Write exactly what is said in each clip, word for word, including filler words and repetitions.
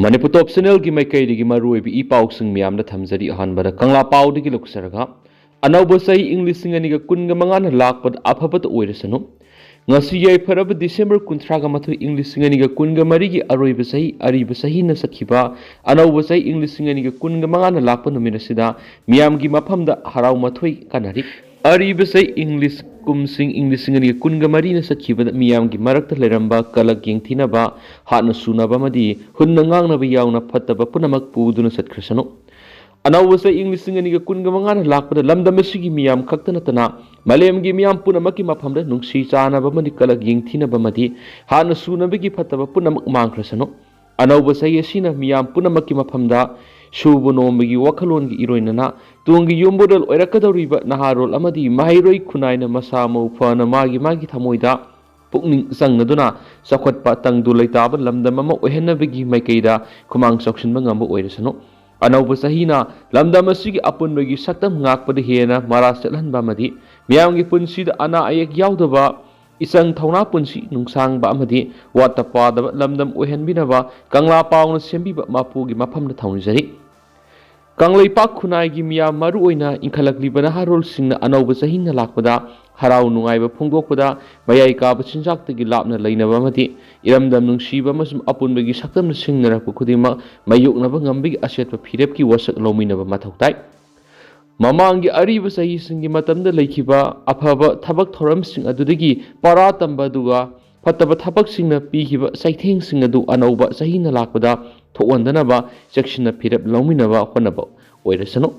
ꯃꯅꯤꯄꯨꯔ ꯇꯣꯞ ꯆꯦꯅꯦꯜꯒꯤ ꯃꯥꯏꯀꯩꯗꯒꯤ ꯃꯔꯨꯑꯣꯏꯕ ꯏ ꯄꯥꯎꯁꯤꯡ ꯃꯌꯥꯝꯗ ꯊꯝꯖꯔꯤ꯫ ꯑꯍꯥꯟꯕꯗ ꯀꯪꯂꯥ ꯄꯥꯎꯗꯒꯤ ꯂꯧꯖꯔꯒ, ꯑꯅꯧꯕ ꯆꯍꯤ ꯏꯪ ꯂꯤꯁꯤꯡ ꯑꯅꯤꯒ ꯀꯨꯟꯒ ꯃꯉꯥꯅ ꯂꯥꯛꯄꯗ ꯑꯐꯕꯇ ꯑꯣꯏꯔꯁꯅꯨ꯫ ꯉꯁꯤ ꯌꯥꯏꯐꯔꯕ ꯗꯤꯁꯦꯝꯕꯔ ꯀꯨꯟꯊ꯭ꯔꯥꯒ ꯃꯥꯊꯣꯏ ꯏꯪ ꯂꯤꯁꯤꯡ ꯑꯅꯤꯒ ꯀꯨꯟꯒ ꯃꯔꯤꯒꯤ ꯑꯔꯣꯏꯕ ꯆꯍꯤ, ꯑꯔꯤꯕ ꯆꯍꯤꯅ ꯆꯠꯈꯤꯕ ꯑꯅꯧꯕ ꯆꯍꯤ ꯏꯪ ꯂꯤꯁꯤꯡ ꯑꯅꯤꯒ ꯀꯨꯟꯒ ꯃꯉꯥꯅ ꯂꯥꯛꯄ ꯅꯨꯃꯤꯠ ꯑꯁꯤꯗ ꯃꯤꯌꯥꯝꯒꯤ ꯃꯐꯝꯗ ꯍꯔꯥꯎ ꯃꯊꯣꯏ ꯀꯥꯟꯅꯔꯤ꯫ ꯑꯔꯤꯕ ꯆꯍꯤ ꯏꯪ ꯂꯤꯁ-, ꯀꯨꯝꯁꯤꯡ ꯏꯪ ꯂꯤꯁꯤꯡ ꯑꯅꯤꯒ ꯀꯨꯟꯒ ꯃꯔꯤꯅ ꯆꯠꯈꯤꯕꯗ ꯃꯤꯌꯥꯝꯒꯤ ꯃꯔꯛꯇ ꯂꯩꯔꯝꯕ ꯀꯂꯛ ꯌꯦꯡꯊꯤꯅꯕ, ꯍꯥꯠꯅ ꯁꯨꯅꯕ ꯑꯃꯗꯤ ꯍꯨꯟꯅ ꯉꯥꯡꯅꯕ ꯌꯥꯎꯅ ꯐꯠꯇꯕ ꯄꯨꯝꯅꯃꯛ ꯄꯨꯗꯨꯅ ꯆꯠꯈ꯭ꯔꯁꯅꯨ꯫ ꯑꯅꯧꯕ ꯆꯍꯤ ꯏꯪ ꯂꯤꯁꯤꯡ ꯑꯅꯤꯒ ꯀꯨꯟꯒ ꯃꯉꯥꯅ ꯂꯥꯛꯄꯗ ꯂꯝꯗꯝ ꯑꯁꯤꯒꯤ ꯃꯤꯌꯥꯝ ꯈꯛꯇ ꯅꯠꯇꯅ ꯃꯥꯂꯦꯝꯒꯤ ꯃꯤꯌꯥꯝ ꯄꯨꯝꯅꯃꯛꯀꯤ ꯃꯐꯝꯗ ꯅꯨꯡꯁꯤ ꯆꯥꯟꯅꯕ ꯑꯃꯗꯤ ꯀꯂꯛ ꯌꯦꯡꯊꯤꯅꯕ ꯑꯃꯗꯤ ꯍꯥꯠꯅ ꯁꯨꯅꯕꯒꯤ ꯐꯠꯇꯕ ꯄꯨꯝꯅꯃꯛ ꯃꯥꯡꯈ꯭ꯔꯁꯅꯨ꯫ ꯑꯅꯧꯕ ꯆꯍꯤ ꯑꯁꯤꯅ ꯃꯤꯌꯥꯝ ꯄꯨꯝꯅꯃꯛꯀꯤ ꯃꯐꯝꯗ ꯁꯨꯕ ꯅꯣꯝꯕꯒꯤ ꯋꯥꯈꯜꯂꯣꯟꯒꯤ ꯏꯔꯣꯏꯅꯅ ꯇꯨꯡꯒꯤ ꯌꯨꯝꯕꯨꯔꯦꯜ ꯑꯣꯏꯔꯛꯀꯗꯧꯔꯤꯕ ꯅꯍꯥꯔꯣꯜ ꯑꯃꯗꯤ ꯃꯍꯩꯔꯣꯏ ꯈꯨꯟꯅꯥꯏꯅ ꯃꯁꯥ ꯃꯎ ꯐꯅ ꯃꯥꯒꯤ ꯃꯥꯒꯤ ꯊꯃꯣꯏꯗ ꯄꯨꯛꯅꯤꯡ ꯆꯪꯅꯗꯨꯅ ꯆꯥꯎꯈꯠꯄ ꯇꯪꯗꯨ ꯂꯩꯇꯥꯕ ꯂꯝꯗꯝ ꯑꯃ ꯑꯣꯏꯍꯟꯅꯕꯒꯤ ꯃꯥꯏꯀꯩꯗ ꯈꯨꯃꯥꯡ ꯆꯥꯎꯁꯤꯟꯕ ꯉꯝꯕ ꯑꯣꯏꯔꯁꯅꯨ꯫ ꯑꯅꯧꯕ ꯆꯍꯤꯅ ꯂꯝꯗꯝ ꯑꯁꯤꯒꯤ ꯑꯄꯨꯟꯕꯒꯤ ꯁꯛꯇꯝ ꯉꯥꯛꯄꯗ ꯍꯦꯟꯅ ꯃꯔꯥ ꯆꯠꯍꯟꯕ ꯑꯃꯗꯤ ꯃꯤꯌꯥꯝꯒꯤ ꯄꯨꯟꯁꯤꯗ ꯑꯅꯥ ꯑꯌꯦꯛ ꯌꯥꯎꯗꯕ, ꯏꯆꯪ ꯊꯧꯅꯥ ꯄꯨꯟꯁꯤ ꯅꯨꯡꯁꯥꯡꯕ ꯑꯃꯗꯤ ꯋꯥꯠꯇ ꯄꯥꯗꯕ ꯂꯝꯗꯝ ꯑꯣꯏꯍꯟꯕꯤꯅꯕ ꯀꯪꯂꯥ ꯄꯥꯎꯅ ꯁꯦꯝꯕꯤꯕ ꯃꯄꯨꯒꯤ ꯃꯐꯝꯗ ꯊꯧꯅꯤꯖꯔꯤ꯫ ꯀꯪꯂꯩꯄꯥꯛ ꯈꯨꯟꯅꯥꯏꯒꯤ ꯃꯤꯌꯥꯝ ꯃꯔꯨꯑꯣꯏꯅ ꯏꯟꯈꯠꯂꯛꯂꯤꯕ ꯅꯍꯥꯔꯣꯜꯁꯤꯡꯅ ꯑꯅꯧꯕ ꯆꯍꯤꯅ ꯂꯥꯛꯄꯗ ꯍꯔꯥꯎ ꯅꯨꯡꯉꯥꯏꯕ ꯐꯣꯡꯗꯣꯛꯄꯗ ꯃꯌꯥꯏ ꯀꯥꯕ ꯆꯤꯟꯖꯥꯛꯇꯒꯤ ꯂꯥꯞꯅ ꯂꯩꯅꯕ ꯑꯃꯗꯤ ꯏꯔꯝꯗꯝ ꯅꯨꯡꯁꯤꯕ ꯑꯃꯁꯨꯡ ꯑꯄꯨꯟꯕꯒꯤ ꯁꯛꯇꯝꯅ ꯁꯤꯡꯅꯔꯛꯄ ꯈꯨꯗꯤꯡꯃꯛ ꯃꯥꯌꯣꯛꯅꯕ ꯉꯝꯕꯒꯤ ꯑꯆꯦꯠꯄ ꯐꯤꯔꯦꯞꯀꯤ ꯋꯥꯁꯛ ꯂꯧꯃꯤꯟꯅꯕ ꯃꯊꯧ ꯇꯥꯏ꯫ ꯃꯃꯥꯡꯒꯤ ꯑꯔꯤꯕ ꯆꯍꯤꯁꯤꯡꯒꯤ ꯃꯇꯝꯗ ꯂꯩꯈꯤꯕ ꯑꯐꯕ ꯊꯕꯛ ꯊꯧꯔꯝꯁꯤꯡ ꯑꯗꯨꯗꯒꯤ ꯄꯔꯥ ꯇꯝꯕ ꯑꯗꯨꯒ ꯐꯠꯇꯕ ꯊꯕꯛꯁꯤꯡꯅ ꯄꯤꯈꯤꯕ ꯆꯩꯊꯦꯡꯁꯤꯡ ꯑꯗꯨ ꯑꯅꯧꯕ ꯆꯍꯤꯅ ꯂꯥꯛꯄꯗ ꯊꯣꯛꯍꯟꯗꯅꯕ ꯆꯦꯛꯁꯤꯟꯅ ꯐꯤꯔꯦꯞ ꯂꯧꯃꯤꯟꯅꯕ ꯍꯣꯠꯅꯕ ꯑꯣꯏꯔꯁꯅꯨ꯫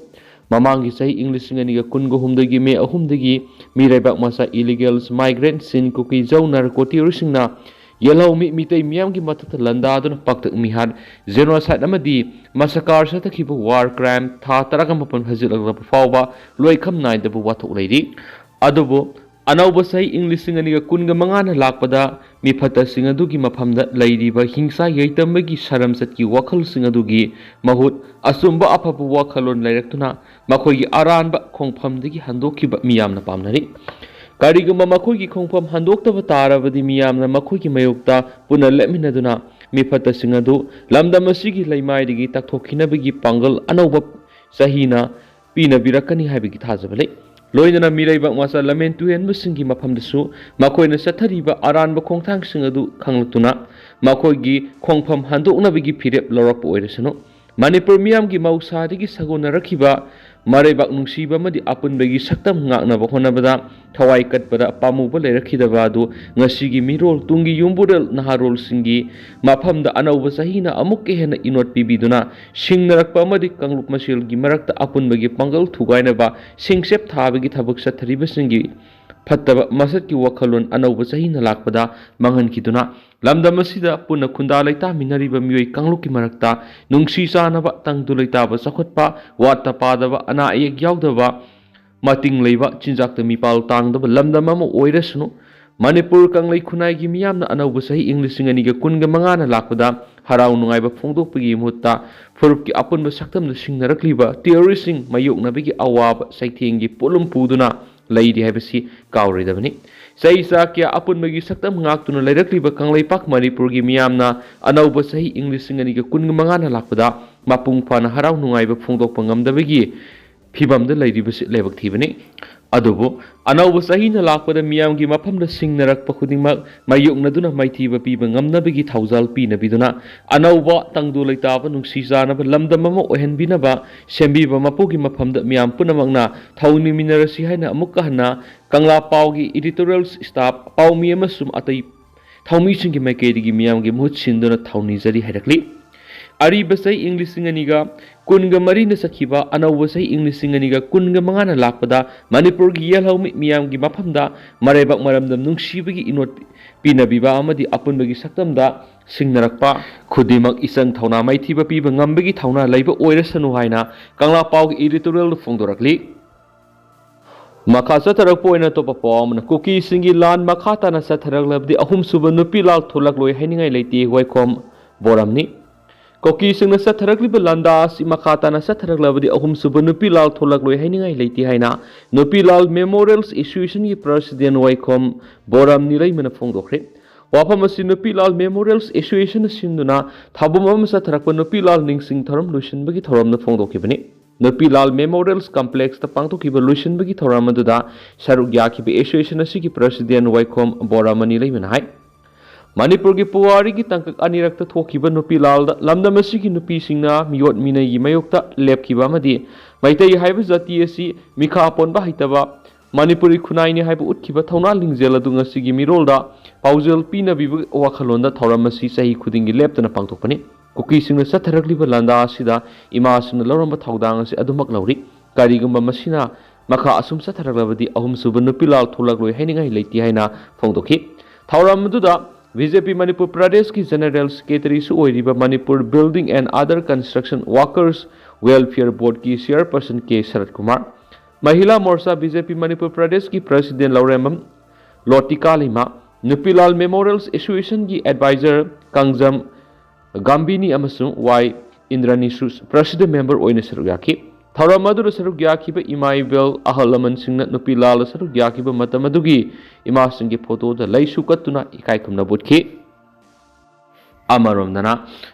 ꯃꯃꯥꯡꯒꯤ ꯆꯍꯤ ꯏꯪ ꯂꯤꯁꯤꯡ ꯑꯅꯤꯒ ꯀꯨꯟꯒ ꯑꯍꯨꯝꯗꯒꯤ ꯃꯦ ꯑꯍꯨꯝꯗꯒꯤ ꯃꯤꯔꯩꯕꯥꯛ ꯃꯆꯥ ꯏꯂꯤꯒꯦꯜꯁ, ꯃꯥꯏꯒ꯭ꯔꯦꯟꯠꯁꯤꯡ, ꯀꯨꯀꯤ ꯖꯧ ꯅꯥꯔꯀꯣ ꯇꯦꯔꯣꯔꯤꯁꯁꯤꯡꯅ ꯌꯦꯜꯍꯧꯃꯤ ꯃꯤꯇꯩ ꯃꯤꯌꯥꯝꯒꯤ ꯃꯊꯛꯇ ꯂꯥꯟꯗꯥꯗꯨꯅ ꯄꯥꯛꯇꯛ ꯃꯤꯍꯥꯠ, ꯖꯦꯅꯣꯁꯥꯏꯠ ꯑꯃꯗꯤ ꯃꯁꯥꯀꯥꯔ ꯆꯠꯊꯈꯤꯕ ꯋꯥꯔ ꯀ꯭ꯔꯥꯏꯝ ꯊꯥ ꯇꯔꯥꯒ ꯃꯥꯄꯟ ꯐꯥꯖꯤꯜꯂꯛꯂꯕ ꯐꯥꯎꯕ ꯂꯣꯏꯈꯝ ꯅꯥꯏꯗꯕ ꯋꯥꯊꯣꯛ ꯂꯩꯔꯤ꯫ ꯑꯗꯨꯕꯨ ꯑꯅꯧꯕ ꯆꯍꯤ ꯏꯪ ꯂꯤꯁꯤꯡ ꯑꯅꯤꯒ ꯀꯨꯟꯒ ꯃꯉꯥꯅ ꯂꯥꯛꯄꯗ ꯃꯤꯐꯠꯇꯁꯤꯡ ꯑꯗꯨꯒꯤ ꯃꯐꯝꯗ ꯂꯩꯔꯤꯕ ꯍꯤꯡꯁꯥ ꯌꯩꯇꯝꯕꯒꯤ ꯁꯔꯝꯆꯠꯀꯤ ꯋꯥꯈꯜꯁꯤꯡ ꯑꯗꯨꯒꯤ ꯃꯍꯨꯠ ꯑꯆꯨꯝꯕ ꯑꯐꯕ ꯋꯥꯈꯜꯂꯣꯟ ꯂꯩꯔꯛꯇꯨꯅ ꯃꯈꯣꯏꯒꯤ ꯑꯔꯥꯟꯕ ꯈꯣꯡꯐꯝꯗꯒꯤ ꯍꯟꯗꯣꯛꯈꯤꯕ ꯃꯤꯌꯥꯝꯅ ꯄꯥꯝꯅꯔꯤ꯫ ꯀꯔꯤꯒꯨꯝꯕ ꯃꯈꯣꯏꯒꯤ ꯈꯣꯡꯐꯝ ꯍꯟꯗꯣꯛꯇꯕ ꯇꯥꯔꯕꯗꯤ ꯃꯤꯌꯥꯝꯅ ꯃꯈꯣꯏꯒꯤ ꯃꯥꯌꯣꯛꯇ ꯄꯨꯟꯅ ꯂꯦꯞꯃꯤꯟꯅꯗꯨꯅ ꯃꯤꯐꯠꯇꯁꯤꯡ ꯑꯗꯨ ꯂꯝꯗꯝ ꯑꯁꯤꯒꯤ ꯂꯩꯃꯥꯏꯗꯒꯤ ꯇꯛꯊꯣꯛꯈꯤꯅꯕꯒꯤ ꯄꯥꯡꯒꯜ ꯑꯅꯧꯕ ꯆꯍꯤꯅ ꯄꯤꯅꯕꯤꯔꯛꯀꯅꯤ ꯍꯥꯏꯕꯒꯤ ꯊꯥꯖꯕ ꯂꯩ꯫ ꯂꯣꯏꯅꯅ ꯃꯤꯔꯩꯕꯥꯛ ꯃꯆꯥ ꯂꯝꯍꯦꯟ ꯇꯨꯍꯦꯟꯕꯁꯤꯡꯒꯤ ꯃꯐꯝꯗꯁꯨ ꯃꯈꯣꯏꯅ ꯆꯠꯊꯔꯤꯕ ꯑꯔꯥꯟꯕ ꯈꯣꯡꯊꯥꯡꯁꯤꯡ ꯑꯗꯨ ꯈꯪꯂꯛꯇꯨꯅ ꯃꯈꯣꯏꯒꯤ ꯈꯣꯡꯐꯝ ꯍꯟꯗꯣꯛꯅꯕꯒꯤ ꯐꯤꯔꯦꯞ ꯂꯧꯔꯛꯄ ꯑꯣꯏꯔꯁꯅꯨ꯫ ꯃꯅꯤꯄꯨꯔ ꯃꯤꯌꯥꯝꯒꯤ ꯃꯍꯧꯁꯥꯗꯒꯤ ꯁꯥꯒꯣꯟꯅꯔꯛꯈꯤꯕ ꯃꯔꯩꯕꯥꯛ ꯅꯨꯡꯁꯤꯕ ꯑꯃꯗꯤ ꯑꯄꯨꯟꯕꯒꯤ ꯁꯛꯇꯝ ꯉꯥꯛꯅꯕ ꯍꯣꯠꯅꯕꯗ ꯊꯋꯥꯏ ꯀꯠꯄꯗ ꯄꯥꯝꯃꯨꯕ ꯂꯩꯔꯛꯈꯤꯗꯕ ꯑꯗꯨ ꯉꯁꯤꯒꯤ ꯃꯤꯔꯣꯜ, ꯇꯨꯡꯒꯤ ꯌꯨꯝꯕꯨꯔꯦꯜ ꯅꯍꯥꯔꯣꯜꯁꯤꯡꯒꯤ ꯃꯐꯝꯗ ꯑꯅꯧꯕ ꯆꯍꯤꯅ ꯑꯃꯨꯛꯀ ꯍꯦꯟꯅ ꯏꯅꯣꯠ ꯄꯤꯕꯤꯗꯨꯅ ꯁꯤꯡꯅꯔꯛꯄ ꯑꯃꯗꯤ ꯀꯥꯡꯂꯨꯞ ꯃꯁꯦꯜꯒꯤ ꯃꯔꯛꯇ ꯑꯄꯨꯟꯕꯒꯤ ꯄꯥꯡꯒꯜ ꯊꯨꯒꯥꯏꯅꯕ ꯁꯤꯡꯆꯞ ꯊꯥꯕꯒꯤ ꯊꯕꯛ ꯆꯠꯊꯔꯤꯕꯁꯤꯡꯒꯤ ꯐꯠꯇꯕ ꯃꯁꯛꯀꯤ ꯋꯥꯈꯜꯂꯣꯟ ꯑꯅꯧꯕ ꯆꯍꯤꯅ ꯂꯥꯛꯄꯗ ꯃꯥꯡꯍꯟꯈꯤꯗꯨꯅ ꯂꯝꯗꯝ ꯑꯁꯤꯗ ꯄꯨꯟꯅ ꯈꯨꯟꯗꯥ ꯂꯩꯇꯥꯃꯤꯟꯅꯔꯤꯕ ꯃꯤꯑꯣꯏ ꯀꯥꯡꯂꯨꯞꯀꯤ ꯃꯔꯛꯇ ꯅꯨꯡꯁꯤ ꯆꯥꯟꯅꯕ, ꯇꯪꯗꯨ ꯂꯩꯇꯥꯕ ꯆꯥꯎꯈꯠꯄ, ꯋꯥꯠꯇ ꯄꯥꯗꯕ, ꯑꯅꯥ ꯑꯌꯦꯛ ꯌꯥꯎꯗꯕ, ꯃꯇꯤꯡ ꯂꯩꯕ, ꯆꯤꯟꯖꯥꯛꯇ ꯃꯤꯄꯥꯜ ꯇꯥꯡꯗꯕ ꯂꯝꯗꯝ ꯑꯃ ꯑꯣꯏꯔꯁꯅꯨ꯫ ꯃꯅꯤꯄꯨꯔ ꯀꯪꯂꯩ ꯈꯨꯟꯅꯥꯏꯒꯤ ꯃꯤꯌꯥꯝꯅ ꯑꯅꯧꯕ ꯆꯍꯤ ꯏꯪ ꯂꯤꯁꯤꯡ ꯑꯅꯤꯒ ꯀꯨꯟꯒ ꯃꯉꯥꯅ ꯂꯥꯛꯄꯗ ꯍꯔꯥꯎ ꯅꯨꯡꯉꯥꯏꯕ ꯐꯣꯡꯗꯣꯛꯄꯒꯤ ꯃꯍꯨꯠꯇ ꯐꯨꯔꯨꯞꯀꯤ ꯑꯄꯨꯟꯕ ꯁꯛꯇꯝꯗ ꯁꯤꯡꯅꯔꯛꯂꯤꯕ ꯇꯦꯔꯣꯔꯤꯁꯁꯤꯡ ꯃꯥꯌꯣꯛꯅꯕꯒꯤ ꯑꯋꯥꯕ ꯆꯩꯊꯦꯡꯒꯤ ꯄꯣꯠꯂꯨꯝ ꯄꯨꯗꯨꯅ ꯂꯩꯔꯤ ꯍꯥꯏꯕꯁꯤ ꯀꯥꯎꯔꯣꯏꯗꯕꯅꯤ꯫ ꯆꯍꯤ ꯆꯥ ꯀꯌꯥ ꯑꯄꯨꯟꯕꯒꯤ ꯁꯛꯇꯝ ꯉꯥꯛꯇꯨꯅ ꯂꯩꯔꯛꯂꯤꯕ ꯀꯪꯂꯩꯄꯥꯛ ꯃꯅꯤꯄꯨꯔꯒꯤ ꯃꯤꯌꯥꯝꯅ ꯑꯅꯧꯕ ꯆꯍꯤ ꯏꯪ ꯂꯤꯁꯤꯡ ꯑꯅꯤꯒ ꯀꯨꯟꯒ ꯃꯉꯥꯅ ꯂꯥꯛꯄꯗ ꯃꯄꯨꯡ ꯐꯥꯅ ꯍꯔꯥꯎ ꯅꯨꯡꯉꯥꯏꯕ ꯐꯣꯡꯗꯣꯛꯄ ꯉꯝꯗꯕꯒꯤ ꯐꯤꯕꯝꯗ ꯂꯩꯔꯤꯕꯁꯤ ꯂꯥꯏꯕꯛ ꯊꯤꯕꯅꯤ꯫ ꯑꯗꯨꯕꯨ ꯑꯅꯧꯕ ꯆꯍꯤꯅ ꯂꯥꯛꯄꯗ ꯃꯤꯌꯥꯝꯒꯤ ꯃꯐꯝꯗ ꯁꯤꯡꯅꯔꯛꯄ ꯈꯨꯗꯤꯡꯃꯛ ꯃꯥꯌꯣꯛꯅꯗꯨꯅ ꯃꯥꯏꯊꯤꯕ ꯄꯤꯕ ꯉꯝꯅꯕꯒꯤ ꯊꯧꯖꯥꯜ ꯄꯤꯅꯕꯤꯗꯨꯅ ꯑꯅꯧꯕ ꯇꯪꯗꯨ ꯂꯩꯇꯥꯕ ꯅꯨꯡꯁꯤ ꯆꯥꯟꯅꯕ ꯂꯝꯗꯝ ꯑꯃ ꯑꯣꯏꯍꯟꯕꯤꯅꯕ ꯁꯦꯝꯕꯤꯕ ꯃꯄꯨꯒꯤ ꯃꯐꯝꯗ ꯃꯤꯌꯥꯝ ꯄꯨꯝꯅꯃꯛꯅ ꯊꯧꯅꯤꯃꯤꯟꯅꯔꯁꯤ ꯍꯥꯏꯅ ꯑꯃꯨꯛꯀ ꯍꯟꯅ ꯀꯪꯂꯥ ꯄꯥꯎꯒꯤ editorial staff, ꯄꯥꯎꯃꯤ ꯑꯃꯁꯨꯡ ꯑꯇꯩ ꯊꯧꯃꯤꯁꯤꯡꯒꯤ ꯃꯥꯏꯀꯩꯗꯒꯤ ꯃꯤꯌꯥꯝꯒꯤ ꯃꯍꯨꯠ ꯁꯤꯟꯗꯨꯅ ꯊꯧꯅꯤꯖꯔꯤ ꯍꯥꯏꯔꯛꯂꯤ꯫ ꯑꯔꯤꯕ ꯆꯍꯤ ꯏꯪ ꯂꯤꯁꯤꯡ ꯑꯅꯤꯒ ꯀꯨꯟꯒ ꯃꯔꯤꯅ ꯆꯠꯈꯤꯕ ꯑꯅꯧꯕ ꯆꯍꯤ ꯏꯪ ꯂꯤꯁꯤꯡ ꯑꯅꯤꯒ ꯀꯨꯟꯒ ꯃꯉꯥꯅ ꯂꯥꯛꯄꯗ ꯃꯅꯤꯄꯨꯔꯒꯤ ꯌꯦꯜꯍꯧꯃꯤ ꯃꯤꯌꯥꯝꯒꯤ ꯃꯐꯝꯗ ꯃꯔꯩꯕꯥꯛ ꯃꯔꯝꯗꯝ ꯅꯨꯡꯁꯤꯕꯒꯤ ꯏꯅꯣꯠ ꯄꯤꯅꯕꯤꯕ ꯑꯃꯗꯤ ꯑꯄꯨꯟꯕꯒꯤ ꯁꯛꯇꯝꯗ ꯁꯤꯡꯅꯔꯛꯄ ꯈꯨꯗꯤꯡꯃꯛ ꯏꯆꯪ ꯊꯧꯅꯥ ꯃꯥꯏꯊꯤꯕ ꯄꯤꯕ ꯉꯝꯕꯒꯤ ꯊꯧꯅꯥ ꯂꯩꯕ ꯑꯣꯏꯔꯁꯅꯨ ꯍꯥꯏꯅ ꯀꯪꯂꯥ ꯄꯥꯎꯒꯤ editorial ꯗ ꯐꯣꯡꯗꯣꯔꯛꯂꯤ꯫ ꯃꯈꯥ ꯆꯠꯊꯔꯛꯄ ꯑꯣꯏꯅ ꯑꯇꯣꯞꯄ ꯄꯥꯎ ꯑꯃꯅ, ꯀꯨꯀꯤꯁꯤꯡꯒꯤ ꯂꯥꯟ ꯃꯈꯥ ꯇꯥꯅ ꯆꯠꯊꯔꯛꯂꯕꯗꯤ ꯑꯍꯨꯝꯁꯨꯕ ꯅꯨꯄꯤ ꯂꯥꯜ ꯊꯣꯛꯂꯛꯂꯣꯏ ꯍꯥꯏꯅꯤꯡꯉꯥꯏ ꯂꯩꯇꯦ, ꯋꯥꯏꯈꯣꯝ ꯕꯣꯔꯝꯅꯤ꯫ ꯀꯨꯀꯤꯁꯤꯡꯅ ꯆꯠꯊꯔꯛꯂꯤꯕ ꯂꯥꯟꯗꯥ ꯑꯁꯤ ꯃꯈꯥ ꯇꯥꯅ ꯆꯠꯊꯔꯛꯂꯕꯗꯤ ꯑꯍꯨꯝꯁꯨꯕ ꯅꯨꯄꯤ ꯂꯥꯜ ꯊꯣꯛꯂꯛꯂꯣꯏ ꯍꯥꯏꯅꯤꯡꯉꯥꯏ ꯂꯩꯇꯦ ꯍꯥꯏꯅ ꯅꯨꯄꯤ ꯂꯥꯜ Memorials Association ꯒꯤ president ꯋꯥꯏꯈꯣꯝ ꯕꯣꯔꯝ ꯅꯤꯂꯩꯃꯅ ꯐꯣꯡꯗꯣꯛꯈ꯭ꯔꯦ꯫ ꯋꯥꯐꯝ ꯑꯁꯤ ꯅꯨꯄꯤ ꯂꯥꯜ ꯃꯦꯃꯣꯔꯤꯌꯦꯜꯁ ꯑꯦꯁꯣꯁꯤꯌꯦꯁꯟꯅ ꯁꯤꯟꯗꯨꯅ ꯊꯥꯕꯨꯝ ꯑꯃ ꯆꯠꯊꯔꯛꯄ ꯅꯨꯄꯤ ꯂꯥꯜ ꯅꯤꯡꯁꯤꯡ ꯊꯧꯔꯝ ꯂꯣꯏꯁꯤꯟꯕꯒꯤ ꯊꯧꯔꯝꯗ ꯐꯣꯡꯗꯣꯛꯈꯤꯕꯅꯤ꯫ ꯅꯨꯄꯤ ꯂꯥꯜ ꯃꯦꯃꯣꯔꯤꯌꯦꯜꯁ ꯀꯝꯄ꯭ꯂꯦꯛꯁꯇ ꯄꯥꯡꯊꯣꯛꯈꯤꯕ ꯂꯣꯏꯁꯤꯟꯕꯒꯤ ꯊꯧꯔꯝ ꯑꯗꯨꯗ ꯁꯔꯨꯛ ꯌꯥꯈꯤꯕ ꯑꯦꯁꯣꯁꯤꯌꯦꯁꯟ ꯑꯁꯤꯒꯤ ꯄ꯭ꯔꯁꯤꯗꯦꯟ ꯋꯥꯏꯈꯣꯝ ꯕꯣꯔꯥꯃꯅꯤ ꯂꯩꯃꯅ ꯍꯥꯏ, ꯃꯅꯤꯄꯨꯔꯒꯤ ꯄꯨꯋꯥꯔꯤꯒꯤ ꯇꯥꯡꯀꯛ ꯑꯅꯤꯔꯛꯇ ꯊꯣꯛꯈꯤꯕ ꯅꯨꯄꯤ ꯂꯥꯜꯗ ꯂꯝꯗꯝ ꯑꯁꯤꯒꯤ ꯅꯨꯄꯤꯁꯤꯡꯅ ꯃꯤꯑꯣꯠ ꯃꯤꯅꯩꯒꯤ ꯃꯥꯌꯣꯛꯇ ꯂꯦꯞꯈꯤꯕ ꯑꯃꯗꯤ ꯃꯩꯇꯩ ꯍꯥꯏꯕ ꯖꯥꯇꯤ ꯑꯁꯤ ꯃꯤꯈꯥ ꯄꯣꯟꯕ ꯍꯩꯇꯕ ꯃꯅꯤꯄꯨꯔꯤ ꯈꯨꯟꯅꯥꯏꯅꯤ ꯍꯥꯏꯕ ꯎꯠꯈꯤꯕ ꯊꯧꯅꯥ ꯂꯤꯡꯖꯦꯜ ꯑꯗꯨ ꯉꯁꯤꯒꯤ ꯃꯤꯔꯣꯜꯗ ꯄꯥꯎꯖꯦꯜ ꯄꯤꯅꯕꯤꯕ ꯋꯥꯈꯜꯂꯣꯟꯗ ꯊꯧꯔꯝ ꯑꯁꯤ ꯆꯍꯤ ꯈꯨꯗꯤꯡꯒꯤ ꯂꯦꯞꯇꯅ ꯄꯥꯡꯊꯣꯛꯄꯅꯤ꯫ ꯀꯨꯀꯤꯁꯤꯡꯅ ꯆꯠꯊꯔꯛꯂꯤꯕ ꯂꯥꯟꯗꯥ ꯑꯁꯤꯗ ꯏꯃꯥꯁꯤꯡꯅ ꯂꯧꯔꯝꯕ ꯊꯧꯗꯥꯡ ꯑꯁꯤ ꯑꯗꯨꯃꯛ ꯂꯧꯔꯤ꯫ ꯀꯔꯤꯒꯨꯝꯕ ꯃꯁꯤꯅ ꯃꯈꯥ ꯑꯁꯨꯝ ꯆꯠꯊꯔꯛꯂꯕꯗꯤ ꯑꯍꯨꯝꯁꯨꯕ ꯅꯨꯄꯤ ꯂꯥꯜ ꯊꯣꯛꯂꯛꯂꯣꯏ ꯍꯥꯏꯅꯤꯡꯉꯥꯏ ꯂꯩꯇꯦ ꯍꯥꯏꯅ ꯐꯣꯡꯗꯣꯛꯈꯤ꯫ ꯊꯧꯔꯝ ꯑꯗꯨꯗ ꯕꯤ ꯖꯦ ꯄꯤ ꯃꯅꯤꯄꯨꯔ ꯄ꯭ꯔꯗꯦꯁꯀꯤ ꯖꯦꯅꯔꯦꯜ ꯁꯦꯀ꯭ꯔꯦꯇꯔꯤꯁꯨ ꯑꯣꯏꯔꯤꯕ Manipur Building and Other Construction Workers Welfare Boardꯀꯤ chairperson K Sarat Kumar, Mahila Morcha B J P Manipur ꯄ꯭ꯔꯗꯦꯁꯀꯤ ꯄ꯭ꯔꯁꯤꯗꯦꯟ ꯂꯧꯔꯦꯝꯕꯝ ꯂꯣꯇꯤꯀꯥ ꯂꯩꯃ, ꯅꯨꯄꯤꯂꯥꯜ ꯃꯦꯃꯣꯔꯤꯌꯦꯜꯁ ꯑꯦꯁꯣꯁꯤꯌꯦꯁꯟꯒꯤ ꯑꯦꯗꯚꯥꯏꯖꯔ ꯀꯥꯡꯖꯝ ꯒꯥꯝꯕꯤꯅꯤ ꯑꯃꯁꯨꯡ ꯋꯥꯏ ꯏꯟꯗ꯭ꯔꯥꯅꯤꯁꯨ ꯄ꯭ꯔꯁꯤꯗꯦꯟ ꯃꯦꯝꯕꯔ ꯑꯣꯏꯅ ꯁꯔꯨꯛ ꯌꯥꯈꯤ꯫ ꯊꯧꯔꯝ ꯑꯗꯨꯗ ꯁꯔꯨꯛ ꯌꯥꯈꯤꯕ ꯏꯃꯥ ꯏꯕꯦꯜ ꯑꯍꯜ ꯂꯃꯟꯁꯤꯡꯅ ꯅꯨꯄꯤꯂꯥꯜꯗ ꯁꯔꯨꯛ ꯌꯥꯈꯤꯕ ꯃꯇꯝ ꯑꯗꯨꯒꯤ ꯏꯃꯥꯁꯤꯡꯒꯤ ꯐꯣꯇꯣꯗ ꯂꯩꯁꯨ ꯀꯠꯇꯨꯅ ꯏꯀꯥꯏ ꯈꯨꯝꯅꯕ ꯎꯠꯈꯤ꯫ ꯑꯃꯔꯣꯝꯗꯅ,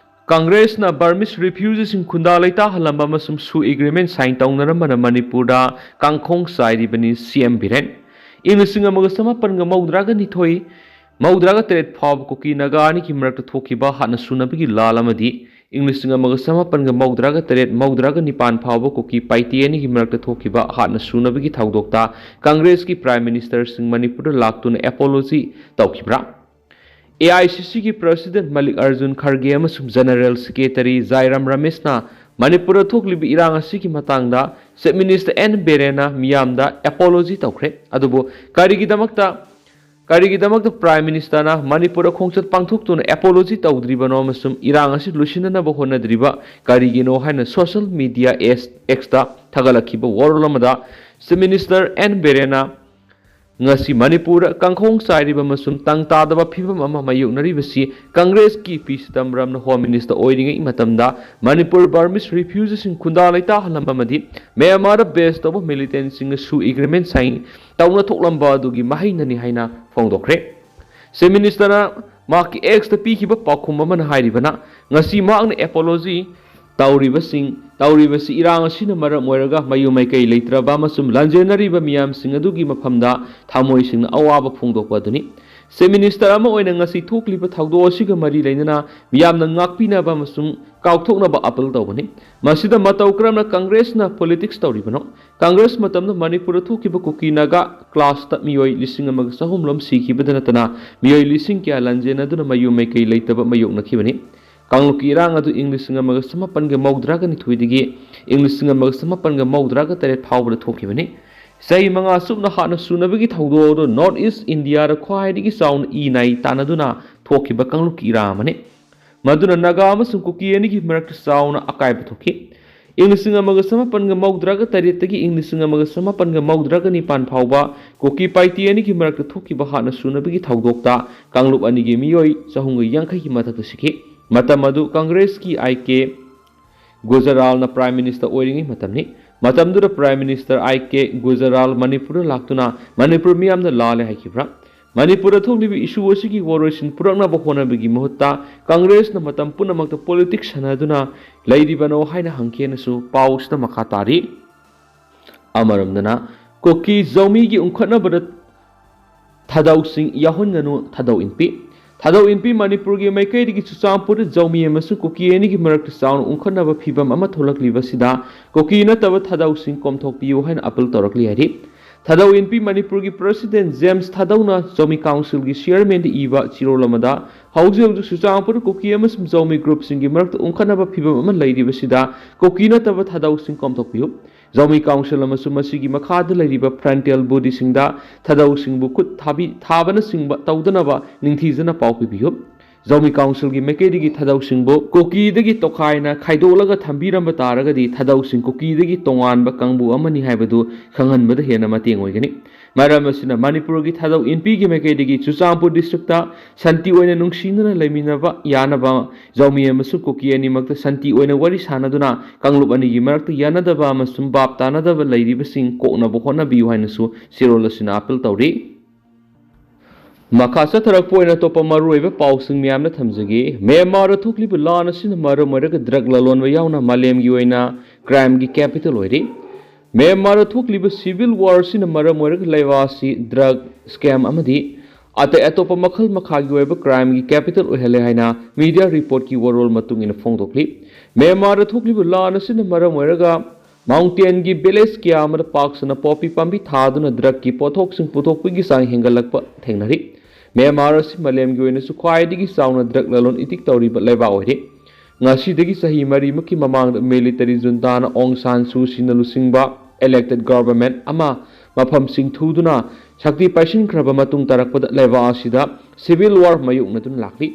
ꯀꯪꯒ꯭ꯔꯦꯁꯅ ꯕꯔꯃꯤꯁ ꯔꯤꯐ꯭ꯌꯨꯖꯤꯁꯤꯡ ꯈꯨꯟꯗꯥ ꯂꯩꯇꯥꯍꯜꯂꯝꯕ ꯑꯃꯁꯨꯡ ꯁꯨ ꯑꯦꯒ꯭ꯔꯤꯃꯦꯟ ꯁꯥꯏꯟ ꯇꯧꯅꯔꯝꯕꯅ ꯃꯅꯤꯄꯨꯔꯗ ꯀꯥꯡꯈꯣꯡ ꯆꯥꯏꯔꯤꯕꯅꯤ ꯁꯤ ꯑꯦꯝ ꯕꯤꯔꯦꯟ꯫ ꯏꯪ ꯂꯤꯁꯤꯡ ꯑꯃꯒ ꯆꯃꯥꯄꯟꯒ ꯃꯧꯗ꯭ꯔꯥꯒ ꯅꯤꯊꯣꯏ, ꯃꯧꯗ꯭ꯔꯥꯒ ꯇꯔꯦꯠ ꯐꯥꯎꯕ ꯀꯨꯀꯤ ꯅꯥꯒꯥ ꯑꯅꯤꯒꯤ ꯃꯔꯛꯇ ꯊꯣꯛꯈꯤꯕ ꯍꯥꯠꯅ ꯁꯨꯅꯕꯒꯤ ꯂꯥꯜ ꯑꯃꯗꯤ ꯏꯪ ꯂꯤꯁꯤꯡ ꯑꯃꯒ ꯆꯃꯥꯄꯟꯒ ꯃꯧꯗ꯭ꯔꯥꯒ ꯇꯔꯦꯠ, ꯃꯧꯗ꯭ꯔꯥꯒ ꯅꯤꯄꯥꯟ ꯐꯥꯎꯕ ꯀꯨꯀꯤ ꯄꯥꯏꯇꯦ ꯑꯅꯤꯒꯤ ꯃꯔꯛꯇ ꯊꯣꯛꯈꯤꯕ ꯍꯥꯠꯅ ꯁꯨꯅꯕꯒꯤ ꯊꯧꯗꯣꯛꯇ ꯀꯪꯒ꯭ꯔꯦꯁꯀꯤ ꯄ꯭ꯔꯥꯏꯝ ꯃꯤꯅꯤꯁꯇꯔꯁꯤꯡ ꯃꯅꯤꯄꯨꯔꯗ ꯂꯥꯛꯇꯨꯅ ꯑꯦꯄꯣꯂꯣꯖꯤ ꯇꯧꯈꯤꯕ꯭ꯔꯥ? ꯑꯦ ꯑꯥꯏ ꯁꯤ ꯁꯤꯒꯤ ꯄ꯭ꯔꯁꯤꯗꯦꯟ ꯃꯜꯂꯤꯛ ꯑꯔꯖꯨꯟ ꯈꯔꯒꯦ ꯑꯃꯁꯨꯡ ꯖꯦꯅꯔꯦꯜ ꯁꯦꯀ꯭ꯔꯦꯇꯔꯤ ꯖꯥꯏꯔꯥꯝ ꯔꯃꯦꯁꯅ ꯃꯅꯤꯄꯨꯔꯗ ꯊꯣꯛꯂꯤꯕ ꯏꯔꯥꯡ ꯑꯁꯤꯒꯤ ꯃꯇꯥꯡꯗ ꯆꯤꯐ ꯃꯤꯅꯤꯁꯇꯔ ꯑꯦꯟ ꯕꯤꯔꯦꯟꯅ ꯃꯤꯌꯥꯝꯗ ꯑꯦꯄꯣꯂꯣꯖꯤ ꯇꯧꯈ꯭ꯔꯦ꯫ ꯑꯗꯨꯕꯨ ꯀꯔꯤꯒꯤꯗꯃꯛꯇ, ꯀꯔꯤꯒꯤꯗꯃꯛꯇ ꯄ꯭ꯔꯥꯏꯝ ꯃꯤꯅꯤꯁꯇꯔꯅ ꯃꯅꯤꯄꯨꯔꯗ ꯈꯣꯡꯆꯠ ꯄꯥꯡꯊꯣꯛꯇꯨꯅ ꯑꯦꯄꯣꯂꯣꯖꯤ ꯇꯧꯗ꯭ꯔꯤꯕꯅꯣ ꯑꯃꯁꯨꯡ ꯏꯔꯥꯡ ꯑꯁꯤ ꯂꯣꯏꯁꯤꯟꯅꯅꯕ ꯍꯣꯠꯅꯗ꯭ꯔꯤꯕ ꯀꯔꯤꯒꯤꯅꯣ ꯍꯥꯏꯅ ꯁꯣꯁꯤꯌꯦꯜ ꯃꯤꯗꯤꯌꯥ ꯑꯦꯛꯁ, ꯑꯦꯛꯁꯇ ꯊꯥꯒꯠꯂꯛꯈꯤꯕ ꯋꯥꯔꯣꯜ ꯑꯃꯗ ꯆꯤꯐ ꯃꯤꯅꯤꯁꯇꯔ ꯑꯦꯟ ꯕꯤꯔꯦꯟꯅ ꯉꯁꯤ ꯃꯅꯤꯄꯨꯔꯗ ꯀꯥꯡꯈꯣꯡ ꯆꯥꯏꯔꯤꯕ ꯑꯃꯁꯨꯡ ꯇꯪ ꯇꯥꯗꯕ ꯐꯤꯕꯝ ꯑꯃ ꯃꯥꯌꯣꯛꯅꯔꯤꯕꯁꯤ ꯀꯪꯒ꯭ꯔꯦꯁꯀꯤ ꯄꯤ ꯆꯤꯗꯝꯕꯔꯝꯅ ꯍꯣꯝ ꯃꯤꯅꯤꯁꯇꯔ ꯑꯣꯏꯔꯤꯉꯩ ꯃꯇꯝꯗ ꯃꯅꯤꯄꯨꯔ ꯕꯔꯃꯤꯁ ꯔꯤꯐ꯭ꯌꯨꯖꯤꯁꯤꯡ ꯈꯨꯟꯗꯥ ꯂꯩꯇꯥꯍꯜꯂꯝꯕ ꯑꯃꯗꯤ ꯃ꯭ꯌꯥꯟꯃꯥꯔꯗ ꯕꯦꯁ ꯇꯧꯕ ꯃꯤꯂꯤꯇꯦꯟꯁꯤꯡꯒ ꯁꯨ ꯑꯦꯒ꯭ꯔꯤꯃꯦꯟ ꯁꯥꯏꯟ ꯇꯧꯅ ꯊꯣꯛꯂꯝꯕ ꯑꯗꯨꯒꯤ ꯃꯍꯩꯅꯅꯤ ꯍꯥꯏꯅ ꯐꯣꯡꯗꯣꯛꯈ꯭ꯔꯦ꯫ Chief Ministerꯅ ꯃꯍꯥꯛꯀꯤ Xꯇ ꯄꯤꯈꯤꯕ ꯄꯥꯎꯈꯨꯝ ꯑꯃꯅ ꯍꯥꯏꯔꯤꯕꯅ, ꯉꯁꯤ ꯃꯍꯥꯛꯅ apology ꯇꯧꯔꯤꯕꯁꯤꯡ, ꯇꯧꯔꯤꯕꯁꯤ ꯏꯔꯥꯡ ꯑꯁꯤꯅ ꯃꯔꯝ ꯑꯣꯏꯔꯒ ꯃꯌꯨꯝ ꯃꯩꯀꯩ ꯂꯩꯇ꯭ꯔꯕ ꯑꯃꯁꯨꯡ ꯂꯥꯟꯖꯦꯟꯅꯔꯤꯕ ꯃꯤꯌꯥꯝꯁꯤꯡ ꯑꯗꯨꯒꯤ ꯃꯐꯝꯗ ꯊꯃꯣꯏ ꯁꯦꯡꯅ ꯑꯋꯥꯕ ꯐꯣꯡꯗꯣꯛꯄ ꯑꯗꯨꯅꯤ꯫ Chief Minister ꯑꯃ ꯑꯣꯏꯅ ꯉꯁꯤ ꯊꯣꯛꯂꯤꯕ ꯊꯧꯗꯣꯛ ꯑꯁꯤꯒ ꯃꯔꯤ ꯂꯩꯅꯅ ꯃꯤꯌꯥꯝꯅ ꯉꯥꯛꯄꯤꯅꯕ ꯑꯃꯁꯨꯡ ꯀꯥꯎꯊꯣꯛꯅꯕ appeal ꯇꯧꯕꯅꯤ꯫ ꯃꯁꯤꯗ ꯃꯇꯧ ꯀꯔꯝꯅ Congressꯅ politics ꯇꯧꯔꯤꯕꯅꯣ? Congress ꯃꯇꯝꯗ ꯃꯅꯤꯄꯨꯔꯗ ꯊꯣꯛꯈꯤꯕ ꯀꯨꯀꯤ ꯅꯥꯒꯥ clashꯇ ꯃꯤꯑꯣꯏ ꯂꯤꯁꯤꯡ ꯑꯃꯒ ꯆꯍꯨꯝ ꯂꯣꯝ ꯁꯤꯈꯤꯕꯗ ꯅꯠꯇꯅ ꯃꯤꯑꯣꯏ ꯂꯤꯁꯤꯡ ꯀꯌꯥ ꯂꯥꯟꯖꯦꯟꯅꯗꯨꯅ ꯃꯌꯨꯝ ꯃꯩꯀꯩ ꯂꯩꯇꯕ ꯃꯥꯌꯣꯛꯅꯈꯤꯕꯅꯤ꯫ ꯀꯥꯡꯂꯨꯞꯀꯤ ꯏꯔꯥꯡ ꯑꯗꯨ ꯏꯪ ꯂꯤꯁꯤꯡ ꯑꯃꯒ ꯆꯃꯥꯄꯟꯒ ꯃꯧꯗ꯭ꯔꯥꯒ ꯅꯤꯊꯣꯏꯗꯒꯤ ꯏꯪ ꯂꯤꯁꯤꯡ ꯑꯃꯒ ꯆꯃꯥꯄꯟꯒ ꯃꯧꯗ꯭ꯔꯥꯒ ꯇꯔꯦꯠ ꯐꯥꯎꯕꯗ ꯊꯣꯛꯈꯤꯕꯅꯤ꯫ ꯆꯍꯤ ꯃꯉꯥ ꯆꯨꯞꯅ ꯍꯥꯠꯅ ꯁꯨꯅꯕꯒꯤ ꯊꯧꯗꯣꯛ ꯑꯗꯨ North East Indiaꯗ ꯈ꯭ꯋꯥꯏꯗꯒꯤ ꯆꯥꯎꯅ ꯏ ꯅꯥꯏ ꯇꯥꯟꯅꯗꯨꯅ ꯊꯣꯛꯈꯤꯕ ꯀꯥꯡꯂꯨꯞꯀꯤ ꯏꯔꯥꯡ ꯑꯃꯅꯤ꯫ ꯃꯗꯨꯅ ꯅꯥꯒꯥ ꯑꯃꯁꯨꯡ ꯀꯨꯀꯤ ꯑꯅꯤꯒꯤ ꯃꯔꯛꯇ ꯆꯥꯎꯅ ꯑꯀꯥꯏꯕ ꯊꯣꯛꯈꯤ꯫ ꯏꯪ ꯂꯤꯁꯤꯡ ꯑꯃꯒ ꯆꯃꯥꯄꯟꯒ ꯃꯧꯗ꯭ꯔꯥꯒ ꯇꯔꯦꯠꯇꯒꯤ ꯏꯪ ꯂꯤꯁꯤꯡ ꯑꯃꯒ ꯆꯃꯥꯄꯟꯒ ꯃꯧꯗ꯭ꯔꯥꯒ ꯅꯤꯄꯥꯟ ꯐꯥꯎꯕ ꯀꯨꯀꯤ ꯄꯥꯏꯇꯤ ꯑꯅꯤꯒꯤ ꯃꯔꯛꯇ ꯊꯣꯛꯈꯤꯕ ꯍꯥꯠꯅ ꯁꯨꯅꯕꯒꯤ ꯊꯧꯗꯣꯛꯇ ꯀꯥꯡꯂꯨꯞ ꯑꯅꯤꯒꯤ ꯃꯤꯑꯣꯏ ꯆꯍꯨꯝꯒ ꯌꯥꯡꯈꯩꯒꯤ ꯃꯊꯛꯇ ꯁꯤꯈꯤ꯫ ꯃꯇꯝ ꯑꯗꯨ Congressꯀꯤ ꯑꯥꯏ ꯀꯦ ꯒꯨꯖꯔꯥꯜꯅ Prime Minister ꯑꯣꯏꯔꯤꯉꯩ ꯃꯇꯝꯅꯤ꯫ ꯃꯇꯝꯗꯨꯗ Prime Minister ꯑꯥꯏ ꯀꯦ ꯒꯨꯖꯔꯥꯜ ꯃꯅꯤꯄꯨꯔꯗ ꯂꯥꯛꯇꯨꯅ ꯃꯅꯤꯄꯨꯔ ꯃꯤꯌꯥꯝꯅ ꯂꯥꯜꯂꯦ ꯍꯥꯏꯈꯤꯕ꯭ꯔꯥ? ꯃꯅꯤꯄꯨꯔꯗ ꯊꯣꯛꯂꯤꯕ issue ꯑꯁꯤꯒꯤ ꯋꯥꯔꯣꯏꯁꯤꯟ ꯄꯨꯔꯛꯅꯕ ꯍꯣꯠꯅꯕꯒꯤ ꯃꯍꯨꯠꯇ Congressꯅ ꯃꯇꯝ ꯄꯨꯝꯅꯃꯛꯇ politics ꯁꯥꯟꯅꯗꯨꯅ ꯂꯩꯔꯤꯕꯅꯣ ꯍꯥꯏꯅ ꯍꯪꯈꯤ ꯍꯥꯏꯅꯁꯨ ꯄꯥꯎꯁꯤꯗ ꯃꯈꯥ ꯇꯥꯔꯤ꯫ ꯑꯃꯔꯣꯝꯗꯅ ꯀꯨꯀꯤ ꯖꯧꯃꯤꯒꯤ ꯎꯪꯈꯠꯅꯕꯗ ꯊꯥꯗꯧꯁꯤꯡ ꯌꯥꯎꯍꯟꯒꯅꯨ, ꯊꯥꯗꯧ ꯏꯟꯄꯤ꯫ ꯊꯥꯗꯧ ꯏꯟꯄꯤ ꯃꯅꯤꯄꯨꯔꯒꯤ ꯃꯥꯏꯀꯩꯗꯒꯤ ꯆꯨꯔꯆꯥꯟꯄꯨꯔꯗ ꯖꯧꯃꯤ ꯑꯃꯁꯨꯡ ꯀꯨꯀꯤ ꯑꯅꯤꯒꯤ ꯃꯔꯛꯇ ꯆꯥꯎꯅ ꯎꯪꯈꯠꯅꯕ ꯐꯤꯚꯝ ꯑꯃ ꯊꯣꯛꯂꯛꯂꯤꯕꯁꯤꯗ ꯀꯨꯀꯤ ꯅꯠꯇꯕ ꯊꯥꯗꯧꯁꯤꯡ ꯀꯣꯝꯊꯣꯛꯄꯤꯌꯨ ꯍꯥꯏꯅ appeal ꯇꯧꯔꯛꯂꯤ ꯍꯥꯏꯔꯤ꯫ ꯊꯥꯗꯧ ꯏꯟꯄꯤ ꯃꯅꯤꯄꯨꯔꯒꯤ President James ꯊꯥꯗꯧꯅ ꯖꯧꯃꯤ Councilꯒꯤ Chairmanꯗ ꯏꯕ ꯆꯤꯔꯣꯜ ꯑꯃꯗ ꯍꯧꯖꯤꯛ ꯍꯧꯖꯤꯛ ꯆꯨꯔꯆꯥꯟꯄꯨꯔꯗ ꯀꯨꯀꯤ ꯑꯃꯁꯨꯡ ꯖꯧꯃꯤ groupꯁꯤꯡꯒꯤ ꯃꯔꯛꯇ ꯎꯪꯈꯠꯅꯕ ꯐꯤꯚꯝ ꯑꯃ ꯂꯩꯔꯤꯕꯁꯤꯗ ꯀꯨꯀꯤ ꯅꯠꯇꯕ ꯊꯥꯗꯧꯁꯤꯡ ꯀꯣꯝꯊꯣꯛꯄꯤꯌꯨ꯫ ꯖꯧꯃꯤ Council ꯑꯃꯁꯨꯡ ꯃꯁꯤꯒꯤ ꯃꯈꯥꯗ ꯂꯩꯔꯤꯕ Frontal Bodyꯁꯤꯡꯗ ꯊꯥꯗꯧꯁꯤꯡꯕꯨ ꯈꯨꯠ ꯊꯥꯕꯤ-, ꯊꯥꯕꯅꯆꯤꯡꯕ ꯇꯧꯗꯅꯕ ꯅꯤꯡꯊꯤꯖꯅ ꯄꯥꯎ ꯄꯤꯕꯤꯌꯨ꯫ ꯖꯧꯃꯤ Councilꯒꯤ ꯃꯥꯏꯀꯩꯗꯒꯤ ꯊꯥꯗꯧꯁꯤꯡꯕꯨ ꯀꯨꯀꯤꯗꯒꯤ ꯇꯣꯈꯥꯏꯅ ꯈꯥꯏꯗꯣꯛꯂꯒ ꯊꯝꯕꯤꯔꯝꯕ ꯇꯥꯔꯒꯗꯤ ꯊꯥꯗꯧꯁꯤꯡ ꯀꯨꯀꯤꯗꯒꯤ ꯇꯣꯉꯥꯟꯕ ꯀꯥꯡꯕꯨ ꯑꯃꯅꯤ ꯍꯥꯏꯕꯗꯨ ꯈꯪꯍꯟꯕꯗ ꯍꯦꯟꯅ ꯃꯇꯦꯡ ꯑꯣꯏꯒꯅꯤ꯫ ꯃꯔꯝ ꯑꯁꯤꯅ ꯃꯅꯤꯄꯨꯔꯒꯤ ꯊꯥꯗꯧ ꯏꯟꯄꯤꯒꯤ ꯃꯥꯏꯀꯩꯗꯒꯤ ꯆꯨꯔꯆꯥꯟꯄꯨꯔ districtꯇ ꯁꯥꯟꯇꯤ ꯑꯣꯏꯅ ꯅꯨꯡꯁꯤꯅꯅ ꯂꯩꯃꯤꯟꯅꯕ ꯌꯥꯅꯕ ꯖꯧꯃꯤ ꯑꯃꯁꯨꯡ ꯀꯨꯀꯤ ꯑꯅꯤꯃꯛꯇ ꯁꯥꯟꯇꯤ ꯑꯣꯏꯅ ꯋꯥꯔꯤ ꯁꯥꯅꯗꯨꯅ ꯀꯥꯡꯂꯨꯞ ꯑꯅꯤꯒꯤ ꯃꯔꯛꯇ ꯌꯥꯅꯗꯕ ꯑꯃꯁꯨꯡ ꯚꯥꯞ ꯇꯥꯅꯗꯕ ꯂꯩꯔꯤꯕꯁꯤꯡ ꯀꯣꯛꯅꯕ ꯍꯣꯠꯅꯕꯤꯌꯨ ꯍꯥꯏꯅꯁꯨ ꯆꯤꯔꯣꯜ ꯑꯁꯤꯅ appeal ꯇꯧꯔꯤ꯫ ꯃꯈꯥ ꯆꯠꯊꯔꯛꯄ ꯑꯣꯏꯅ ꯑꯇꯣꯞꯄ ꯃꯔꯨꯑꯣꯏꯕ ꯄꯥꯎꯁꯤꯡ ꯃꯌꯥꯝꯅ ꯊꯝꯖꯒꯦ꯫ ꯃ꯭ꯌꯥꯟꯃꯥꯔꯗ ꯊꯣꯛꯂꯤꯕ ꯂꯥꯟ ꯑꯁꯤꯅ ꯃꯔꯝ ꯑꯣꯏꯔꯒ ꯗ꯭ꯔꯒ ꯂꯂꯣꯟꯕ ꯌꯥꯎꯅ ꯃꯥꯂꯦꯝꯒꯤ ꯑꯣꯏꯅ ꯀ꯭ꯔꯥꯏꯝꯒꯤ ꯀꯦꯄꯤꯇꯦꯜ ꯑꯣꯏꯔꯤ꯫ ꯃ꯭ꯌꯥꯟꯃꯥꯔꯗ ꯊꯣꯛꯂꯤꯕ ꯁꯤꯚꯤꯜ ꯋꯥꯔ ꯑꯁꯤꯅ ꯃꯔꯝ ꯑꯣꯏꯔꯒ ꯂꯩꯕꯥꯛ ꯑꯁꯤ ꯗ꯭ꯔꯒ ꯁ꯭ꯀꯦꯝ ꯑꯃꯗꯤ ꯑꯇꯩ ꯑꯇꯣꯞꯄ ꯃꯈꯜ ꯃꯈꯥꯒꯤ ꯑꯣꯏꯕ ꯀ꯭ꯔꯥꯏꯝꯒꯤ ꯀꯦꯄꯤꯇꯦꯜ ꯑꯣꯏꯍꯜꯂꯦ ꯍꯥꯏꯅ ꯃꯤꯗꯤꯌꯥ ꯔꯤꯄꯣꯔꯠꯀꯤ ꯋꯥꯔꯣꯜ ꯃꯇꯨꯡ ꯏꯟꯅ ꯐꯣꯡꯗꯣꯛꯂꯤ꯫ ꯃ꯭ꯌꯥꯟꯃꯥꯔꯗ ꯊꯣꯛꯂꯤꯕ ꯂꯥꯟ ꯑꯁꯤꯅ ꯃꯔꯝ ꯑꯣꯏꯔꯒ ꯃꯥꯎꯟꯇꯦꯟꯒꯤ ꯚꯤꯂꯦꯖ ꯀꯌꯥ ꯑꯃꯗ ꯄꯥꯛ ꯁꯟꯅ ꯄꯣꯄꯤ ꯄꯥꯝꯕꯤ ꯊꯥꯗꯨꯅ ꯗ꯭ꯔꯒꯀꯤ ꯄꯣꯠꯊꯣꯛꯁꯤꯡ ꯄꯨꯊꯣꯛꯄꯒꯤ ꯆꯥꯡ ꯍꯦꯟꯒꯠꯂꯛꯄ ꯊꯦꯡꯅꯔꯤ꯫ ꯃ꯭ꯌꯥꯟꯃꯥꯔ ꯑꯁꯤ ꯃꯥꯂꯦꯝꯒꯤ ꯑꯣꯏꯅꯁꯨ ꯈ꯭ꯋꯥꯏꯗꯒꯤ ꯆꯥꯎꯅ ꯗ꯭ꯔꯒ ꯂꯂꯣꯟ ꯏꯇꯤꯛ ꯇꯧꯔꯤꯕ ꯂꯩꯕꯥꯛ ꯑꯣꯏꯔꯤ꯫ ꯉꯁꯤꯗꯒꯤ ꯆꯍꯤ ꯃꯔꯤꯃꯨꯛꯀꯤ ꯃꯃꯥꯡꯗ ꯃꯤꯂꯤꯇꯔꯤ ꯖꯨꯟꯇꯥꯅ ꯑꯣꯡ ꯁꯥꯟ ꯁꯨ ꯁꯤꯅ ꯂꯨꯆꯤꯡꯕ ꯏꯂꯦꯛꯇꯦꯗ ꯒꯚꯔꯟꯃꯦꯟꯠ ꯑꯃ ꯃꯐꯝꯁꯤꯡ ꯊꯨꯗꯨꯅ ꯁꯛꯇꯤ ꯄꯥꯏꯁꯤꯟꯈ꯭ꯔꯕ ꯃꯇꯨꯡ ꯇꯥꯔꯛꯄꯗ ꯂꯩꯕꯥꯛ ꯑꯁꯤꯗ ꯁꯤꯚꯤꯜ ꯋꯥꯔ ꯃꯥꯌꯣꯛꯅꯗꯨꯅ ꯂꯥꯛꯂꯤ꯫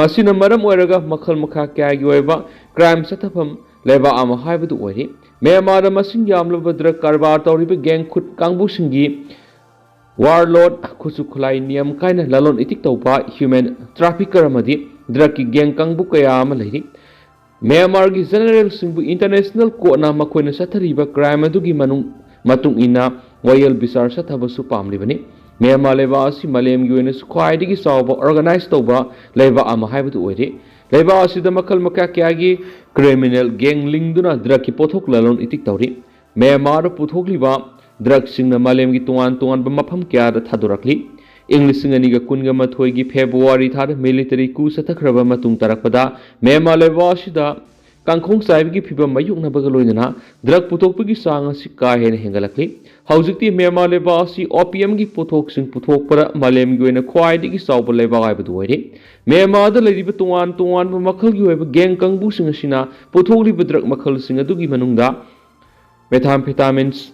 ꯃꯁꯤꯅ ꯃꯔꯝ ꯑꯣꯏꯔꯒ ꯃꯈꯜ ꯃꯈꯥ ꯀꯌꯥꯒꯤ ꯑꯣꯏꯕ ꯀ꯭ꯔꯥꯏꯝ ꯆꯠꯊꯐꯝ ꯂꯩꯕꯥꯛ ꯑꯃ ꯍꯥꯏꯕꯗꯨ ꯑꯣꯏꯔꯤ꯫ ꯃ꯭ꯌꯥꯟꯃꯥꯔꯗ ꯃꯁꯤꯡ ꯌꯥꯝꯂꯕ ꯗ꯭ꯔꯒ ꯀꯔꯕꯥꯔ ꯇꯧꯔꯤꯕ ꯒꯦꯡ ꯈꯨꯠ ꯀꯥꯡꯕꯨꯁꯤꯡꯒꯤ ꯋꯥꯔꯂꯣꯔꯗ, ꯈꯨꯠꯁꯨ ꯈꯨꯠꯂꯥꯏ ꯅꯤꯌꯝ ꯀꯥꯏꯅ ꯂꯂꯣꯟ ꯏꯇꯤꯛ ꯇꯧꯕ, ꯍ꯭ꯌꯨꯃꯦꯟ ꯇ꯭ꯔꯥꯐꯤꯀꯔ ꯑꯃꯗꯤ ꯗ꯭ꯔꯒꯀꯤ ꯒꯦꯡ ꯀꯥꯡꯕꯨ ꯀꯌꯥ ꯑꯃ ꯂꯩꯔꯤ꯫ ꯃ꯭ꯌꯥꯟꯃꯥꯔꯒꯤ ꯖꯦꯅꯔꯦꯜꯁꯤꯡꯕꯨ ꯏꯟꯇꯔꯅꯦꯁꯅꯦꯜ ꯀꯣꯔꯠꯅ ꯃꯈꯣꯏꯅ ꯆꯠꯊꯔꯤꯕ ꯀ꯭ꯔꯥꯏꯝ ꯑꯗꯨꯒꯤ ꯃꯅꯨꯡ, ꯃꯇꯨꯡ ꯏꯟꯅ ꯋꯥꯌꯦꯜ ꯕꯤꯆꯥꯔ ꯆꯠꯊꯕꯁꯨ ꯄꯥꯝꯂꯤꯕꯅꯤ꯫ ꯃ꯭ꯌꯥꯟꯃꯥꯔ ꯂꯩꯕꯥꯛ ꯑꯁꯤ ꯃꯥꯂꯦꯝꯒꯤ ꯑꯣꯏꯅꯁꯨ ꯈ꯭ꯋꯥꯏꯗꯒꯤ ꯆꯥꯎꯕ ꯑꯣꯔꯒꯅꯥꯏꯖ ꯇꯧꯕ ꯂꯩꯕꯥꯛ ꯑꯃ ꯍꯥꯏꯕꯗꯨ ꯑꯣꯏꯔꯤ꯫ ꯂꯩꯕꯥꯛ ꯑꯁꯤꯗ ꯃꯈꯜ ꯃꯈꯥ ꯀꯌꯥꯒꯤ ꯀ꯭ꯔꯤꯃꯤꯅꯦꯜ ꯒꯦꯡ ꯂꯤꯡꯗꯨꯅ ꯗ꯭ꯔꯒꯀꯤ ꯄꯣꯠꯊꯣꯛ ꯂꯂꯣꯟ ꯏꯇꯤꯛ ꯇꯧꯔꯤ꯫ ꯃ꯭ꯌꯥꯟꯃꯥꯔꯗ ꯄꯨꯊꯣꯛꯂꯤꯕ ꯗ꯭ꯔꯒꯁꯤꯡꯅ ꯃꯥꯂꯦꯝꯒꯤ ꯇꯣꯉꯥꯟ ꯇꯣꯉꯥꯟꯕ ꯃꯐꯝ ꯀꯌꯥꯗ ꯊꯥꯗꯣꯔꯛꯂꯤ꯫ ꯏꯪ ꯂꯤꯁꯤꯡ ꯑꯅꯤꯒ ꯀꯨꯟꯒ ꯃꯥꯊꯣꯏꯒꯤ ꯐꯦꯕ꯭ꯔꯨꯋꯥꯔꯤ ꯊꯥꯗ ꯃꯤꯂꯤꯇꯔꯤ ꯀꯨ ꯆꯠꯊꯈ꯭ꯔꯕ ꯃꯇꯨꯡ ꯇꯥꯔꯛꯄꯗ ꯃ꯭ꯌꯥꯟꯃꯥꯔ ꯂꯩꯕꯥꯛ ꯑꯁꯤꯗ ꯀꯥꯡꯈꯣꯡ ꯆꯥꯏꯕꯒꯤ ꯐꯤꯚꯝ ꯃꯥꯌꯣꯛꯅꯕꯒ ꯂꯣꯏꯅꯅ ꯗ꯭ꯔꯒ ꯄꯨꯊꯣꯛꯄꯒꯤ ꯆꯥꯡ ꯑꯁꯤ ꯀꯥ ꯍꯦꯟꯅ ꯍꯦꯟꯒꯠꯂꯛꯂꯤ꯫ ꯍꯧꯖꯤꯛꯇꯤ ꯃ꯭ꯌꯥꯟꯃꯥꯔ ꯂꯩꯕꯥꯛ ꯑꯁꯤ ꯑꯣꯄꯤꯌꯝꯒꯤ ꯄꯨꯊꯣꯛꯁꯤꯡ ꯄꯨꯊꯣꯛꯄꯗ ꯃꯥꯂꯦꯝꯒꯤ ꯑꯣꯏꯅ ꯈ꯭ꯋꯥꯏꯗꯒꯤ ꯆꯥꯎꯕ ꯂꯩꯕꯥꯛ ꯍꯥꯏꯕꯗꯨ ꯑꯣꯏꯔꯦ꯫ ꯃ꯭ꯌꯥꯟꯃꯥꯔꯗ ꯂꯩꯔꯤꯕ ꯇꯣꯉꯥꯟ ꯇꯣꯉꯥꯟꯕ ꯃꯈꯜꯒꯤ ꯑꯣꯏꯕ ꯒꯦꯡ ꯀꯥꯡꯕꯨꯁꯤꯡ ꯑꯁꯤꯅ ꯄꯨꯊꯣꯛꯂꯤꯕ ꯗ꯭ꯔꯒ ꯃꯈꯜꯁꯤꯡ ꯑꯗꯨꯒꯤ ꯃꯅꯨꯡꯗ ꯃꯦꯊꯥꯝꯐꯦꯇꯥꯃꯤꯟꯁ,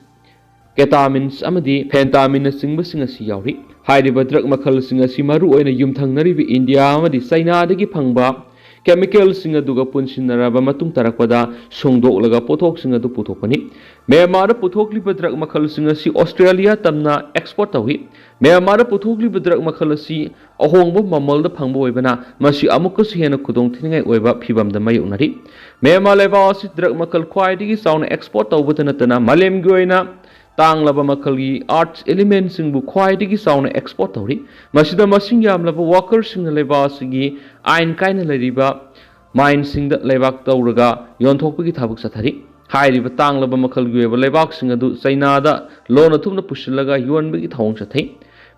ꯀꯦꯇꯥꯃꯤꯟꯁ ꯑꯃꯗꯤ ꯐꯦꯟꯇꯥꯃꯤꯟꯅꯆꯤꯡꯕꯁꯤꯡ ꯑꯁꯤ ꯌꯥꯎꯔꯤ꯫ ꯍꯥꯏꯔꯤꯕ ꯗ꯭ꯔꯒ ꯃꯈꯜꯁꯤꯡ ꯑꯁꯤ ꯃꯔꯨꯑꯣꯏꯅ ꯌꯨꯝꯊꯪꯅꯔꯤꯕ ꯏꯟꯗꯤꯌꯥ ꯑꯃꯗꯤ ꯆꯥꯏꯅꯥꯗꯒꯤ ꯐꯪꯕ ꯀꯦꯃꯤꯀꯦꯜꯁꯤꯡ ꯑꯗꯨꯒ ꯄꯨꯟꯁꯤꯟꯅꯔꯕ ꯃꯇꯨꯡ ꯇꯥꯔꯛꯄꯗ ꯁꯨꯡꯗꯣꯛꯂꯒ ꯄꯣꯠꯊꯣꯛꯁꯤꯡ ꯑꯗꯨ ꯄꯨꯊꯣꯛꯄꯅꯤ꯫ ꯃ꯭ꯌꯥꯟꯃꯥꯔꯗ ꯄꯨꯊꯣꯛꯂꯤꯕ ꯗ꯭ꯔꯒ ꯃꯈꯜꯁꯤꯡ ꯑꯁꯤ ꯑꯣꯁꯇ꯭ꯔꯦꯂꯤꯌꯥ ꯇꯝꯅ ꯑꯦꯛꯁꯄꯣꯔꯠ ꯇꯧꯏ꯫ ꯃ꯭ꯌꯥꯟꯃꯥꯔꯗ ꯄꯨꯊꯣꯛꯂꯤꯕ ꯗ꯭ꯔꯒ ꯃꯈꯜ ꯑꯁꯤ ꯑꯍꯣꯡꯕ ꯃꯃꯜꯗ ꯐꯪꯕ ꯑꯣꯏꯕꯅ ꯃꯁꯤ ꯑꯃꯨꯛꯀꯁꯨ ꯍꯦꯟꯅ ꯈꯨꯗꯣꯡꯊꯤꯅꯤꯡꯉꯥꯏ ꯑꯣꯏꯕ ꯐꯤꯚꯝꯗ ꯃꯥꯌꯣꯛꯅꯔꯤ꯫ ꯃ꯭ꯌꯥꯟꯃꯥꯔ ꯂꯩꯕꯥꯛ ꯑꯁꯤ ꯗ꯭ꯔꯒ ꯃꯈꯜ ꯈ꯭ꯋꯥꯏꯗꯒꯤ ꯆꯥꯎꯅ ꯑꯦꯛꯁꯄꯣꯔꯠ ꯇꯧꯕꯇ ꯅꯠꯇꯅ ꯃꯥꯂꯦꯝꯒꯤ ꯑꯣꯏꯅ ꯇꯥꯡꯂꯕ ꯃꯈꯜꯒꯤ ꯑꯥꯔꯠꯁ ꯏꯂꯤꯃꯦꯟꯁꯤꯡꯕꯨ ꯈ꯭ꯋꯥꯏꯗꯒꯤ ꯆꯥꯎꯅ ꯑꯦꯛꯁꯄꯣꯔꯠ ꯇꯧꯔꯤ꯫ ꯃꯁꯤꯗ ꯃꯁꯤꯡ ꯌꯥꯝꯂꯕ ꯋꯥꯀꯔꯁꯤꯡꯅ ꯂꯩꯕꯥꯛ ꯑꯁꯤꯒꯤ ꯑꯥꯏꯟ ꯀꯥꯏꯅ ꯂꯩꯔꯤꯕ ꯃꯥꯏꯟꯁꯤꯡꯗ ꯂꯩꯕꯥꯛ ꯇꯧꯔꯒ ꯌꯣꯟꯊꯣꯛꯄꯒꯤ ꯊꯕꯛ ꯆꯠꯊꯔꯤ꯫ ꯍꯥꯏꯔꯤꯕ ꯇꯥꯡꯂꯕ ꯃꯈꯜꯒꯤ ꯑꯣꯏꯕ ꯂꯩꯕꯥꯛꯁꯤꯡ ꯑꯗꯨ ꯆꯩꯅꯥꯗ ꯂꯣꯟꯅ ꯊꯨꯞꯅ ꯄꯨꯁꯤꯜꯂꯒ ꯌꯣꯟꯕꯒꯤ ꯊꯧꯑꯣꯡ ꯆꯠꯊꯩ꯫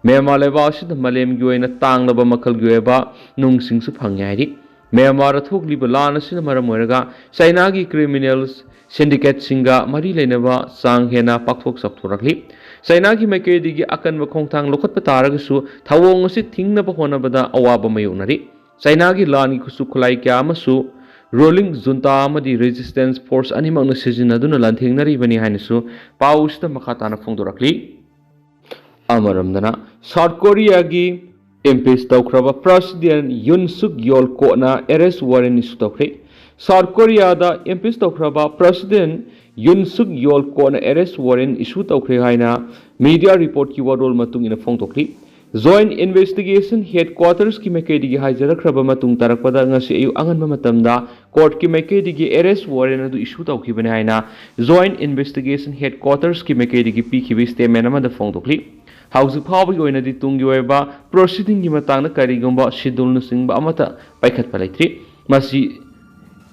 ꯃ꯭ꯌꯥꯟꯃꯥꯔ ꯂꯩꯕꯥꯛ ꯑꯁꯤꯗ ꯃꯥꯂꯦꯝꯒꯤ ꯑꯣꯏꯅ ꯇꯥꯡꯂꯕ ꯃꯈꯜꯒꯤ ꯑꯣꯏꯕ ꯅꯨꯡꯁꯤꯡꯁꯨ ꯐꯪꯉꯤ ꯍꯥꯏꯔꯤ꯫ ꯃ꯭ꯌꯥꯟꯃꯥꯔꯗ ꯊꯣꯛꯂꯤꯕ ꯂꯥꯟ ꯑꯁꯤꯅ ꯃꯔꯝ ꯑꯣꯏꯔꯒ ꯆꯩꯅꯥꯒꯤ ꯀ꯭ꯔꯤꯃꯤꯅꯦꯜ ꯁꯤꯟꯗꯤꯀꯦꯠꯁꯤꯡꯒ ꯃꯔꯤ ꯂꯩꯅꯕ ꯆꯥꯡ ꯍꯦꯟꯅ ꯄꯥꯛꯊꯣꯛ ꯆꯥꯎꯊꯣꯔꯛꯂꯤ꯫ ꯆꯩꯅꯥꯒꯤ ꯃꯥꯏꯀꯩꯗꯒꯤ ꯑꯀꯟꯕ ꯈꯣꯡꯊꯥꯡ ꯂꯧꯈꯠꯄ ꯇꯥꯔꯒꯁꯨ ꯊꯧꯑꯣꯡ ꯑꯁꯤ ꯊꯤꯡꯅꯕ ꯍꯣꯠꯅꯕꯗ ꯑꯋꯥꯕ ꯃꯥꯌꯣꯛꯅꯔꯤ꯫ ꯆꯩꯅꯥꯒꯤ ꯂꯥꯟꯒꯤ ꯈꯨꯠꯁꯨ ꯈꯨꯠꯂꯥꯏ ꯀꯌꯥ ꯑꯃꯁꯨ ꯔꯨꯂꯤꯡ ꯖꯨꯟꯇꯥ ꯑꯃꯗꯤ ꯔꯦꯖꯤꯁꯇꯦꯟꯁ ꯐꯣꯔꯁ ꯑꯅꯤꯃꯛꯅ ꯁꯤꯖꯤꯟꯅꯗꯨꯅ ꯂꯥꯟꯊꯦꯡꯅꯔꯤꯕꯅꯤ ꯍꯥꯏꯅꯁꯨ ꯄꯥꯎꯁꯤꯗ ꯃꯈꯥ ꯇꯥꯅ ꯐꯣꯡꯗꯣꯔꯛꯂꯤ꯫ ꯑꯃꯔꯣꯝꯗꯅ, ꯁꯥꯎꯠ ꯀꯣꯔꯤꯌꯥꯒꯤ ꯏꯝꯄꯤꯆ ꯇꯧꯈ꯭ꯔꯕ ꯄ꯭ꯔꯁꯤꯗꯦꯟ ꯌꯨꯟ ꯁꯨꯛ ꯌꯣꯜ ꯀꯣꯔꯠꯅ ꯑꯦꯔꯦꯁ ꯋꯥꯔꯦꯟ ꯏꯁꯨ ꯇꯧꯈ꯭ꯔꯦ꯫ ꯁꯥꯎꯠ ꯀꯣꯔꯤꯌꯥꯗ ꯏꯝꯄꯤꯆ ꯇꯧꯈ꯭ꯔꯕ ꯄ꯭ꯔꯁꯤꯗꯦꯟ ꯌꯨꯟ ꯁꯨꯛ ꯌꯣꯜ ꯀꯣꯔꯠꯅ ꯑꯦꯔꯦꯁ ꯋꯥꯔꯦꯟ ꯏꯁꯨ ꯇꯧꯈ꯭ꯔꯦ ꯍꯥꯏꯅ ꯃꯤꯗꯤꯌꯥ ꯔꯤꯄꯣꯔꯠꯀꯤ ꯋꯥꯔꯣꯜ ꯃꯇꯨꯡ ꯏꯟꯅ ꯐꯣꯡꯗꯣꯛꯂꯤ꯫ ꯖꯣꯏꯟꯠ ꯏꯟꯚꯦꯁꯇꯤꯒꯦꯁꯟ ꯍꯦꯗꯀ꯭ꯋꯥꯇꯔꯁꯀꯤ ꯃꯥꯏꯀꯩꯗꯒꯤ ꯍꯥꯏꯖꯔꯛꯈ꯭ꯔꯕ ꯃꯇꯨꯡ ꯇꯥꯔꯛꯄꯗ, ꯉꯁꯤ ꯑꯌꯨꯛ ꯑꯉꯟꯕ ꯃꯇꯝꯗ ꯀꯣꯔꯠꯀꯤ ꯃꯥꯏꯀꯩꯗꯒꯤ ꯑꯦꯔꯦꯁ ꯋꯥꯔꯦꯟ ꯑꯗꯨ ꯏꯁꯨ ꯇꯧꯈꯤꯕꯅꯤ ꯍꯥꯏꯅ ꯖꯣꯏꯟꯠ ꯏꯟꯚꯦꯁꯇꯤꯒꯦꯁꯟ ꯍꯦꯗꯀ꯭ꯋꯥꯇꯔꯁꯀꯤ ꯃꯥꯏꯀꯩꯗꯒꯤ ꯄꯤꯈꯤꯕ ꯁ꯭ꯇꯦꯠꯃꯦꯟ ꯑꯃꯗ ꯐꯣꯡꯗꯣꯛꯂꯤ꯫ ꯍꯧꯖꯤꯛ ꯐꯥꯎꯕꯒꯤ ꯑꯣꯏꯅꯗꯤ ꯇꯨꯡꯒꯤ ꯑꯣꯏꯕ ꯄ꯭ꯔꯣꯁꯤꯗꯤꯡꯒꯤ ꯃꯇꯥꯡꯗ ꯀꯔꯤꯒꯨꯝꯕ ꯁꯤꯗꯨꯜꯅꯆꯤꯡꯕ ꯑꯃꯠꯇ ꯄꯥꯏꯈꯠꯄ ꯂꯩꯇ꯭ꯔꯤ꯫ ꯃꯁꯤ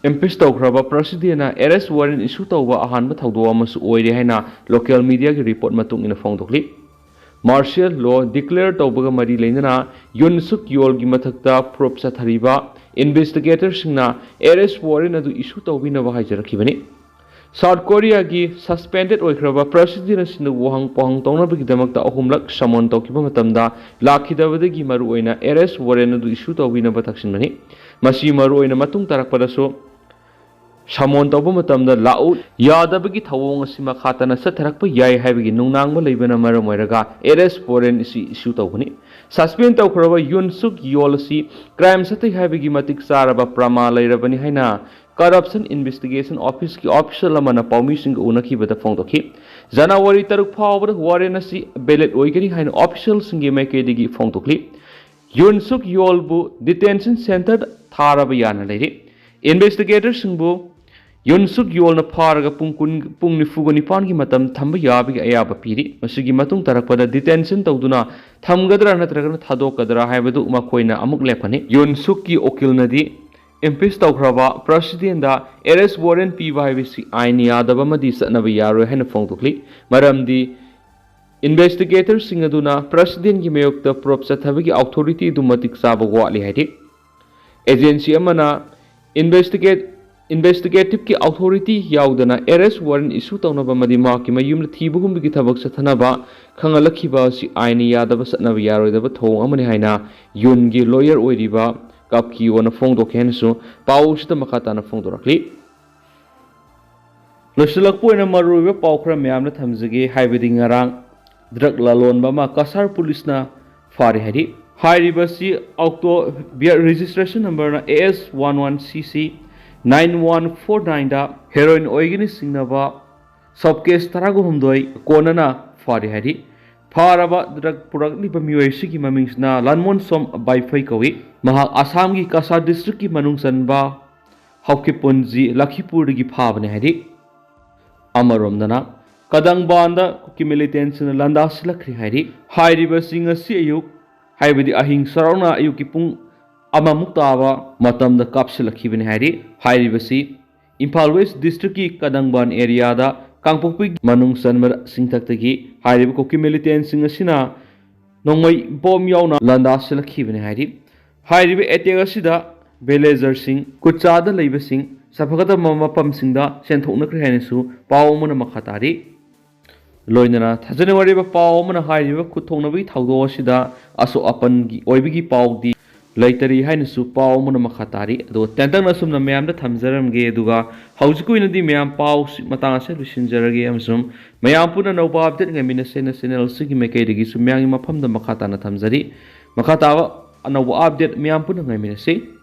ꯏꯝꯄꯤꯆ ꯇꯧꯈ꯭ꯔꯕ ꯄ꯭ꯔꯁꯤꯗꯦꯟꯅ ꯑꯦꯔꯦꯁ ꯋꯥꯔꯦꯟ ꯏꯁꯨ ꯇꯧꯕ ꯑꯍꯥꯟꯕ ꯊꯧꯗꯣꯛ ꯑꯃꯁꯨ ꯑꯣꯏꯔꯦ ꯍꯥꯏꯅ ꯂꯣꯀꯦꯜ ꯃꯤꯗꯤꯌꯥꯒꯤ ꯔꯤꯄꯣꯔꯠ ꯃꯇꯨꯡ ꯏꯟꯅ ꯐꯣꯡꯗꯣꯛꯂꯤ꯫ ꯃꯥꯔꯁꯤꯌꯦꯜ ꯂꯣ ꯗꯤꯀ꯭ꯂꯦꯌꯔ ꯇꯧꯕꯒ ꯃꯔꯤ ꯂꯩꯅꯅ ꯌꯨꯟ ꯁꯨꯛ ꯌꯣꯜꯒꯤ ꯃꯊꯛꯇ ꯄ꯭ꯔꯣꯕ ꯆꯠꯊꯔꯤꯕ ꯏꯟꯚꯦꯁꯇꯤꯒꯦꯇꯔꯁꯤꯡꯅ ꯑꯦꯔꯦꯁ ꯋꯥꯔꯦꯟ ꯑꯗꯨ ꯏꯁꯨ ꯇꯧꯕꯤꯅꯕ ꯍꯥꯏꯖꯔꯛꯈꯤꯕꯅꯤ꯫ ꯁꯥꯎꯠ ꯀꯣꯔꯤꯌꯥꯒꯤ ꯁꯁꯄꯦꯟꯗꯦꯠ ꯑꯣꯏꯈ꯭ꯔꯕ ꯄ꯭ꯔꯁꯤꯗꯦꯟ ꯑꯁꯤꯅ ꯋꯥꯍꯪ ꯄꯥꯎꯍꯪ ꯇꯧꯅꯕꯒꯤꯗꯃꯛꯇ ꯑꯍꯨꯝꯂꯛ ꯁꯃꯣꯟ ꯇꯧꯈꯤꯕ ꯃꯇꯝꯗ ꯂꯥꯛꯈꯤꯗꯕꯗꯒꯤ ꯃꯔꯨꯑꯣꯏꯅ ꯑꯦꯔꯦꯁ ꯋꯥꯔꯦꯟ ꯑꯗꯨ ꯏꯁꯨ ꯇꯧꯕꯤꯅꯕ ꯇꯛꯁꯤꯟꯕꯅꯤ꯫ ꯃꯁꯤ ꯃꯔꯨꯑꯣꯏꯅ ꯃꯇꯨꯡ ꯇꯥꯔꯛꯄꯗꯁꯨ ꯁꯃꯣꯟ ꯇꯧꯕ ꯃꯇꯝꯗ ꯂꯥꯛꯎ ꯌꯥꯗꯕꯒꯤ ꯊꯧꯑꯣꯡ ꯑꯁꯤ ꯃꯈꯥ ꯇꯥꯅ ꯆꯠꯊꯔꯛꯄ ꯌꯥꯏ ꯍꯥꯏꯕꯒꯤ ꯅꯨꯡꯅꯥꯡꯕ ꯂꯩꯕꯅ ꯃꯔꯝ ꯑꯣꯏꯔꯒ ꯑꯦꯔꯦꯁ ꯋꯥꯔꯦꯟ ꯑꯁꯤ ꯏꯁꯨ ꯇꯧꯕꯅꯤ꯫ ꯁꯁꯄꯦꯟ ꯇꯧꯈ꯭ꯔꯕ ꯌꯨꯟ ꯁꯨꯛ ꯌꯣꯜ ꯑꯁꯤ ꯀ꯭ꯔꯥꯏꯝ ꯆꯠꯊꯩ ꯍꯥꯏꯕꯒꯤ ꯃꯇꯤꯛ ꯆꯥꯔꯕ ꯄ꯭ꯔꯃꯥꯟ ꯂꯩꯔꯕꯅꯤ ꯍꯥꯏꯅ ꯀꯔꯞꯁꯟ ꯏꯟꯚꯦꯁꯇꯤꯒꯦꯁꯟ ꯑꯣꯐꯤꯁꯀꯤ ꯑꯣꯐꯤꯁꯤꯌꯦꯜ ꯑꯃꯅ ꯄꯥꯎꯃꯤꯁꯤꯡꯒ ꯎꯅꯈꯤꯕꯗ ꯐꯣꯡꯗꯣꯛꯈꯤ꯫ ꯖꯅꯋꯥꯔꯤ ꯇꯔꯨꯛ ꯐꯥꯎꯕꯗ ꯋꯥꯔꯦꯟ ꯑꯁꯤ ꯚꯦꯂꯤꯗ ꯑꯣꯏꯒꯅꯤ ꯍꯥꯏꯅ ꯑꯣꯐꯤꯁꯤꯌꯦꯜꯁꯤꯡꯒꯤ ꯃꯥꯏꯀꯩꯗꯒꯤ ꯐꯣꯡꯗꯣꯛꯂꯤ꯫ ꯌꯨꯟ ꯁꯨꯛ ꯌꯣꯜꯕꯨ ꯗꯤꯇꯦꯟꯁꯟ ꯁꯦꯟꯇꯔꯗ ꯊꯥꯔꯕ ꯌꯥꯅ ꯂꯩꯔꯤ꯫ ꯏꯟꯚꯦꯁꯇꯤꯒꯦꯇꯔꯁꯤꯡꯕꯨ ꯌꯨꯟ ꯁꯨꯛ ꯌꯣꯜꯅ ꯐꯥꯔꯒ ꯄꯨꯡ ꯀꯨꯟ, ꯄꯨꯡ ꯅꯤꯐꯨꯒ ꯅꯤꯄꯥꯟꯒꯤ ꯃꯇꯝ ꯊꯝꯕ ꯌꯥꯕꯒꯤ ꯑꯌꯥꯕ ꯄꯤꯔꯤ꯫ ꯃꯁꯤꯒꯤ ꯃꯇꯨꯡ ꯇꯥꯔꯛꯄꯗ detention ꯇꯧꯗꯨꯅ ꯊꯝꯒꯗ꯭ꯔꯥ ꯅꯠꯇ꯭ꯔꯒꯅ ꯊꯥꯗꯣꯛꯀꯗ꯭ꯔꯥ ꯍꯥꯏꯕꯗꯨ ꯃꯈꯣꯏꯅ ꯑꯃꯨꯛ ꯂꯦꯞꯀꯅꯤ꯫ ꯌꯨꯟ ꯁꯨꯛꯀꯤ ꯎꯀꯤꯜꯅꯗꯤ impeach ꯇꯧꯈ꯭ꯔꯕ presidentꯗ arrest warrant ꯄꯤꯕ ꯍꯥꯏꯕꯁꯤ ꯑꯥꯏꯟ ꯌꯥꯗꯕ ꯑꯃꯗꯤ ꯆꯠꯅꯕ ꯌꯥꯔꯣꯏ ꯍꯥꯏꯅ ꯐꯣꯡꯗꯣꯛꯂꯤ꯫ ꯃꯔꯝꯗꯤ investigatorꯁꯤꯡ ꯑꯗꯨꯅ presidentꯀꯤ ꯃꯥꯌꯣꯛꯇ probe ꯆꯠꯊꯕꯒꯤ authority ꯑꯗꯨ ꯃꯇꯤꯛ ꯆꯥꯕ ꯋꯥꯠꯂꯤ ꯍꯥꯏꯔꯤ꯫ Agency ꯑꯃꯅ investigate investigativeꯀꯤ authority ꯌꯥꯎꯗꯅ arrest warrant issue ꯇꯧꯅꯕ ꯑꯃꯗꯤ ꯃꯍꯥꯛꯀꯤ ꯃꯌꯨꯝꯗ ꯊꯤꯕ ꯍꯨꯝꯕꯒꯤ ꯊꯕꯛ ꯆꯠꯊꯅꯕ ꯈꯪꯍꯜꯂꯛꯈꯤꯕ ꯑꯁꯤ ꯑꯥꯏꯟ ꯌꯥꯗꯕ ꯆꯠꯅꯕ ꯌꯥꯔꯣꯏꯗꯕ ꯊꯧꯑꯣꯡ ꯑꯃꯅꯤ ꯍꯥꯏꯅ ꯌꯨꯟꯒꯤ lawyer ꯑꯣꯏꯔꯤꯕ ꯀꯞꯀꯤꯌꯣꯅ ꯐꯣꯡꯗꯣꯛꯈꯤ ꯍꯥꯏꯅꯁꯨ ꯄꯥꯎ ꯑꯁꯤꯗ ꯃꯈꯥ ꯇꯥꯅ ꯐꯣꯡꯗꯣꯔꯛꯂꯤ꯫ ꯂꯣꯏꯁꯤꯜꯂꯛꯄ ꯑꯣꯏꯅ ꯃꯔꯨꯑꯣꯏꯕ ꯄꯥꯎ ꯈꯔ ꯃꯌꯥꯝꯅ ꯊꯝꯖꯒꯦ, ꯍꯥꯏꯕꯗꯤ ꯉꯔꯥꯡ drug ꯂꯂꯣꯟꯕ ꯑꯃ ꯀꯁꯥꯔ ꯄꯨꯂꯤꯁꯅ ꯐꯥꯔꯤ ꯍꯥꯏꯔꯤ꯫ ꯍꯥꯏꯔꯤꯕꯁꯤ auto beer registration numberꯅ AS one one CC nine one four nineꯗ heroin ꯑꯣꯏꯒꯅꯤ ꯆꯤꯡꯅꯕ suitcase ꯇꯔꯥꯒ ꯍꯨꯝꯗꯣꯏ ꯀꯣꯟꯅꯅ ꯐꯥꯔꯤ ꯍꯥꯏꯔꯤ꯫ ꯐꯥꯔꯕ drug ꯄꯨꯔꯛꯂꯤꯕ ꯃꯤꯑꯣꯏ ꯑꯁꯤꯒꯤ ꯃꯃꯤꯡꯁꯤꯅ ꯂꯥꯟꯃꯣꯟꯁꯣꯝ ꯕꯥꯏꯐꯩ ꯀꯧꯏ꯫ ꯃꯍꯥꯛ ꯑꯁꯥꯝꯒꯤ ꯀꯁꯥꯔ districtꯀꯤ ꯃꯅꯨꯡ ꯆꯟꯕ ꯍꯧꯈꯤꯄꯨꯟꯖꯤ ꯂꯈꯤꯄꯨꯔꯗꯒꯤ ꯐꯥꯕꯅꯤ ꯍꯥꯏꯔꯤ꯫ ꯑꯃꯔꯣꯝꯗꯅ ꯀꯗꯪꯕꯥꯟꯗ ꯀꯨꯀꯤ militantꯁꯤꯡꯅ ꯂꯥꯟꯗꯥꯁꯤꯜꯂꯛꯈ꯭ꯔꯦ ꯍꯥꯏꯔꯤ꯫ ꯍꯥꯏꯔꯤꯕꯁꯤ ꯉꯁꯤ ꯑꯌꯨꯛ, ꯍꯥꯏꯕꯗꯤ ꯑꯍꯤꯡ ꯁꯔꯥꯎꯅ ꯑꯌꯨꯛꯀꯤ ꯄꯨꯡ ꯑꯃꯃꯨꯛ ꯇꯥꯕ ꯃꯇꯝꯗ ꯀꯥꯞꯁꯤꯜꯂꯛꯈꯤꯕꯅꯤ ꯍꯥꯏꯔꯤ꯫ ꯍꯥꯏꯔꯤꯕꯁꯤ ꯏꯝꯐꯥꯜ West districtꯀꯤ ꯀꯗꯪꯕꯥꯟ areaꯗ ꯀꯥꯡꯄꯣꯛꯄꯤ ꯃꯅꯨꯡ ꯆꯟꯕ ꯆꯤꯡꯊꯛꯇꯒꯤ ꯍꯥꯏꯔꯤꯕ ꯀꯨꯀꯤ militantꯁꯤꯡ ꯑꯁꯤꯅ ꯅꯣꯡꯃꯩ bomb ꯌꯥꯎꯅ ꯂꯥꯟꯗꯥꯁꯤꯜꯂꯛꯈꯤꯕꯅꯤ ꯍꯥꯏꯔꯤ꯫ ꯍꯥꯏꯔꯤꯕ attack ꯑꯁꯤꯗ villagerꯁꯤꯡ, ꯈꯨꯠꯆꯥꯗ ꯂꯩꯕꯁꯤꯡ ꯆꯐꯒꯗꯕ ꯃꯐꯝꯁꯤꯡꯗ ꯆꯦꯟꯊꯣꯛꯅꯈ꯭ꯔꯦ ꯍꯥꯏꯅꯁꯨ ꯄꯥꯎ ꯑꯃꯅ ꯃꯈꯥ ꯇꯥꯔꯤ꯫ ꯂꯣꯏꯅꯅ ꯊꯥꯖꯅꯤꯡꯉꯥꯏ ꯑꯣꯏꯔꯤꯕ ꯄꯥꯎ ꯑꯃꯅ ꯍꯥꯏꯔꯤꯕ ꯈꯨꯠ ꯊꯣꯛꯅꯕꯒꯤ ꯊꯧꯗꯣꯛ ꯑꯁꯤꯗ ꯑꯁꯣꯛ ꯑꯄꯟꯒꯤ ꯑꯣꯏꯕꯒꯤ ꯄꯥꯎꯗꯤ ꯂꯩꯇꯔꯤ ꯍꯥꯏꯅꯁꯨ ꯄꯥꯎ ꯑꯃꯅ ꯃꯈꯥ ꯇꯥꯔꯤ꯫ ꯑꯗꯣ ꯇꯦꯟꯇꯛꯅ ꯑꯁꯨꯝꯅ ꯃꯌꯥꯝꯗ ꯊꯝꯖꯔꯝꯒꯦ꯫ ꯑꯗꯨꯒ ꯍꯧꯖꯤꯛꯀꯤ ꯑꯣꯏꯅꯗꯤ ꯃꯌꯥꯝ ꯄꯥꯎꯁꯤ ꯃꯇꯥꯡ ꯑꯁꯤꯗ ꯂꯣꯏꯁꯤꯟꯖꯔꯒꯦ, ꯑꯃꯁꯨꯡ ꯃꯌꯥꯝ ꯄꯨꯟꯅ ꯑꯅꯧꯕ update ꯉꯥꯏꯃꯤꯟꯅꯁꯦꯅ channel ꯑꯁꯤꯒꯤ ꯃꯥꯏꯀꯩꯗꯒꯤꯁꯨ ꯃꯌꯥꯝꯒꯤ ꯃꯐꯝꯗ ꯃꯈꯥ ꯇꯥꯅ ꯊꯝꯖꯔꯤ꯫ ꯃꯈꯥ ꯇꯥꯕ ꯑꯅꯧꯕ update ꯃꯌꯥꯝ ꯄꯨꯟꯅ ꯉꯥꯏꯃꯤꯟꯅꯁꯤ꯫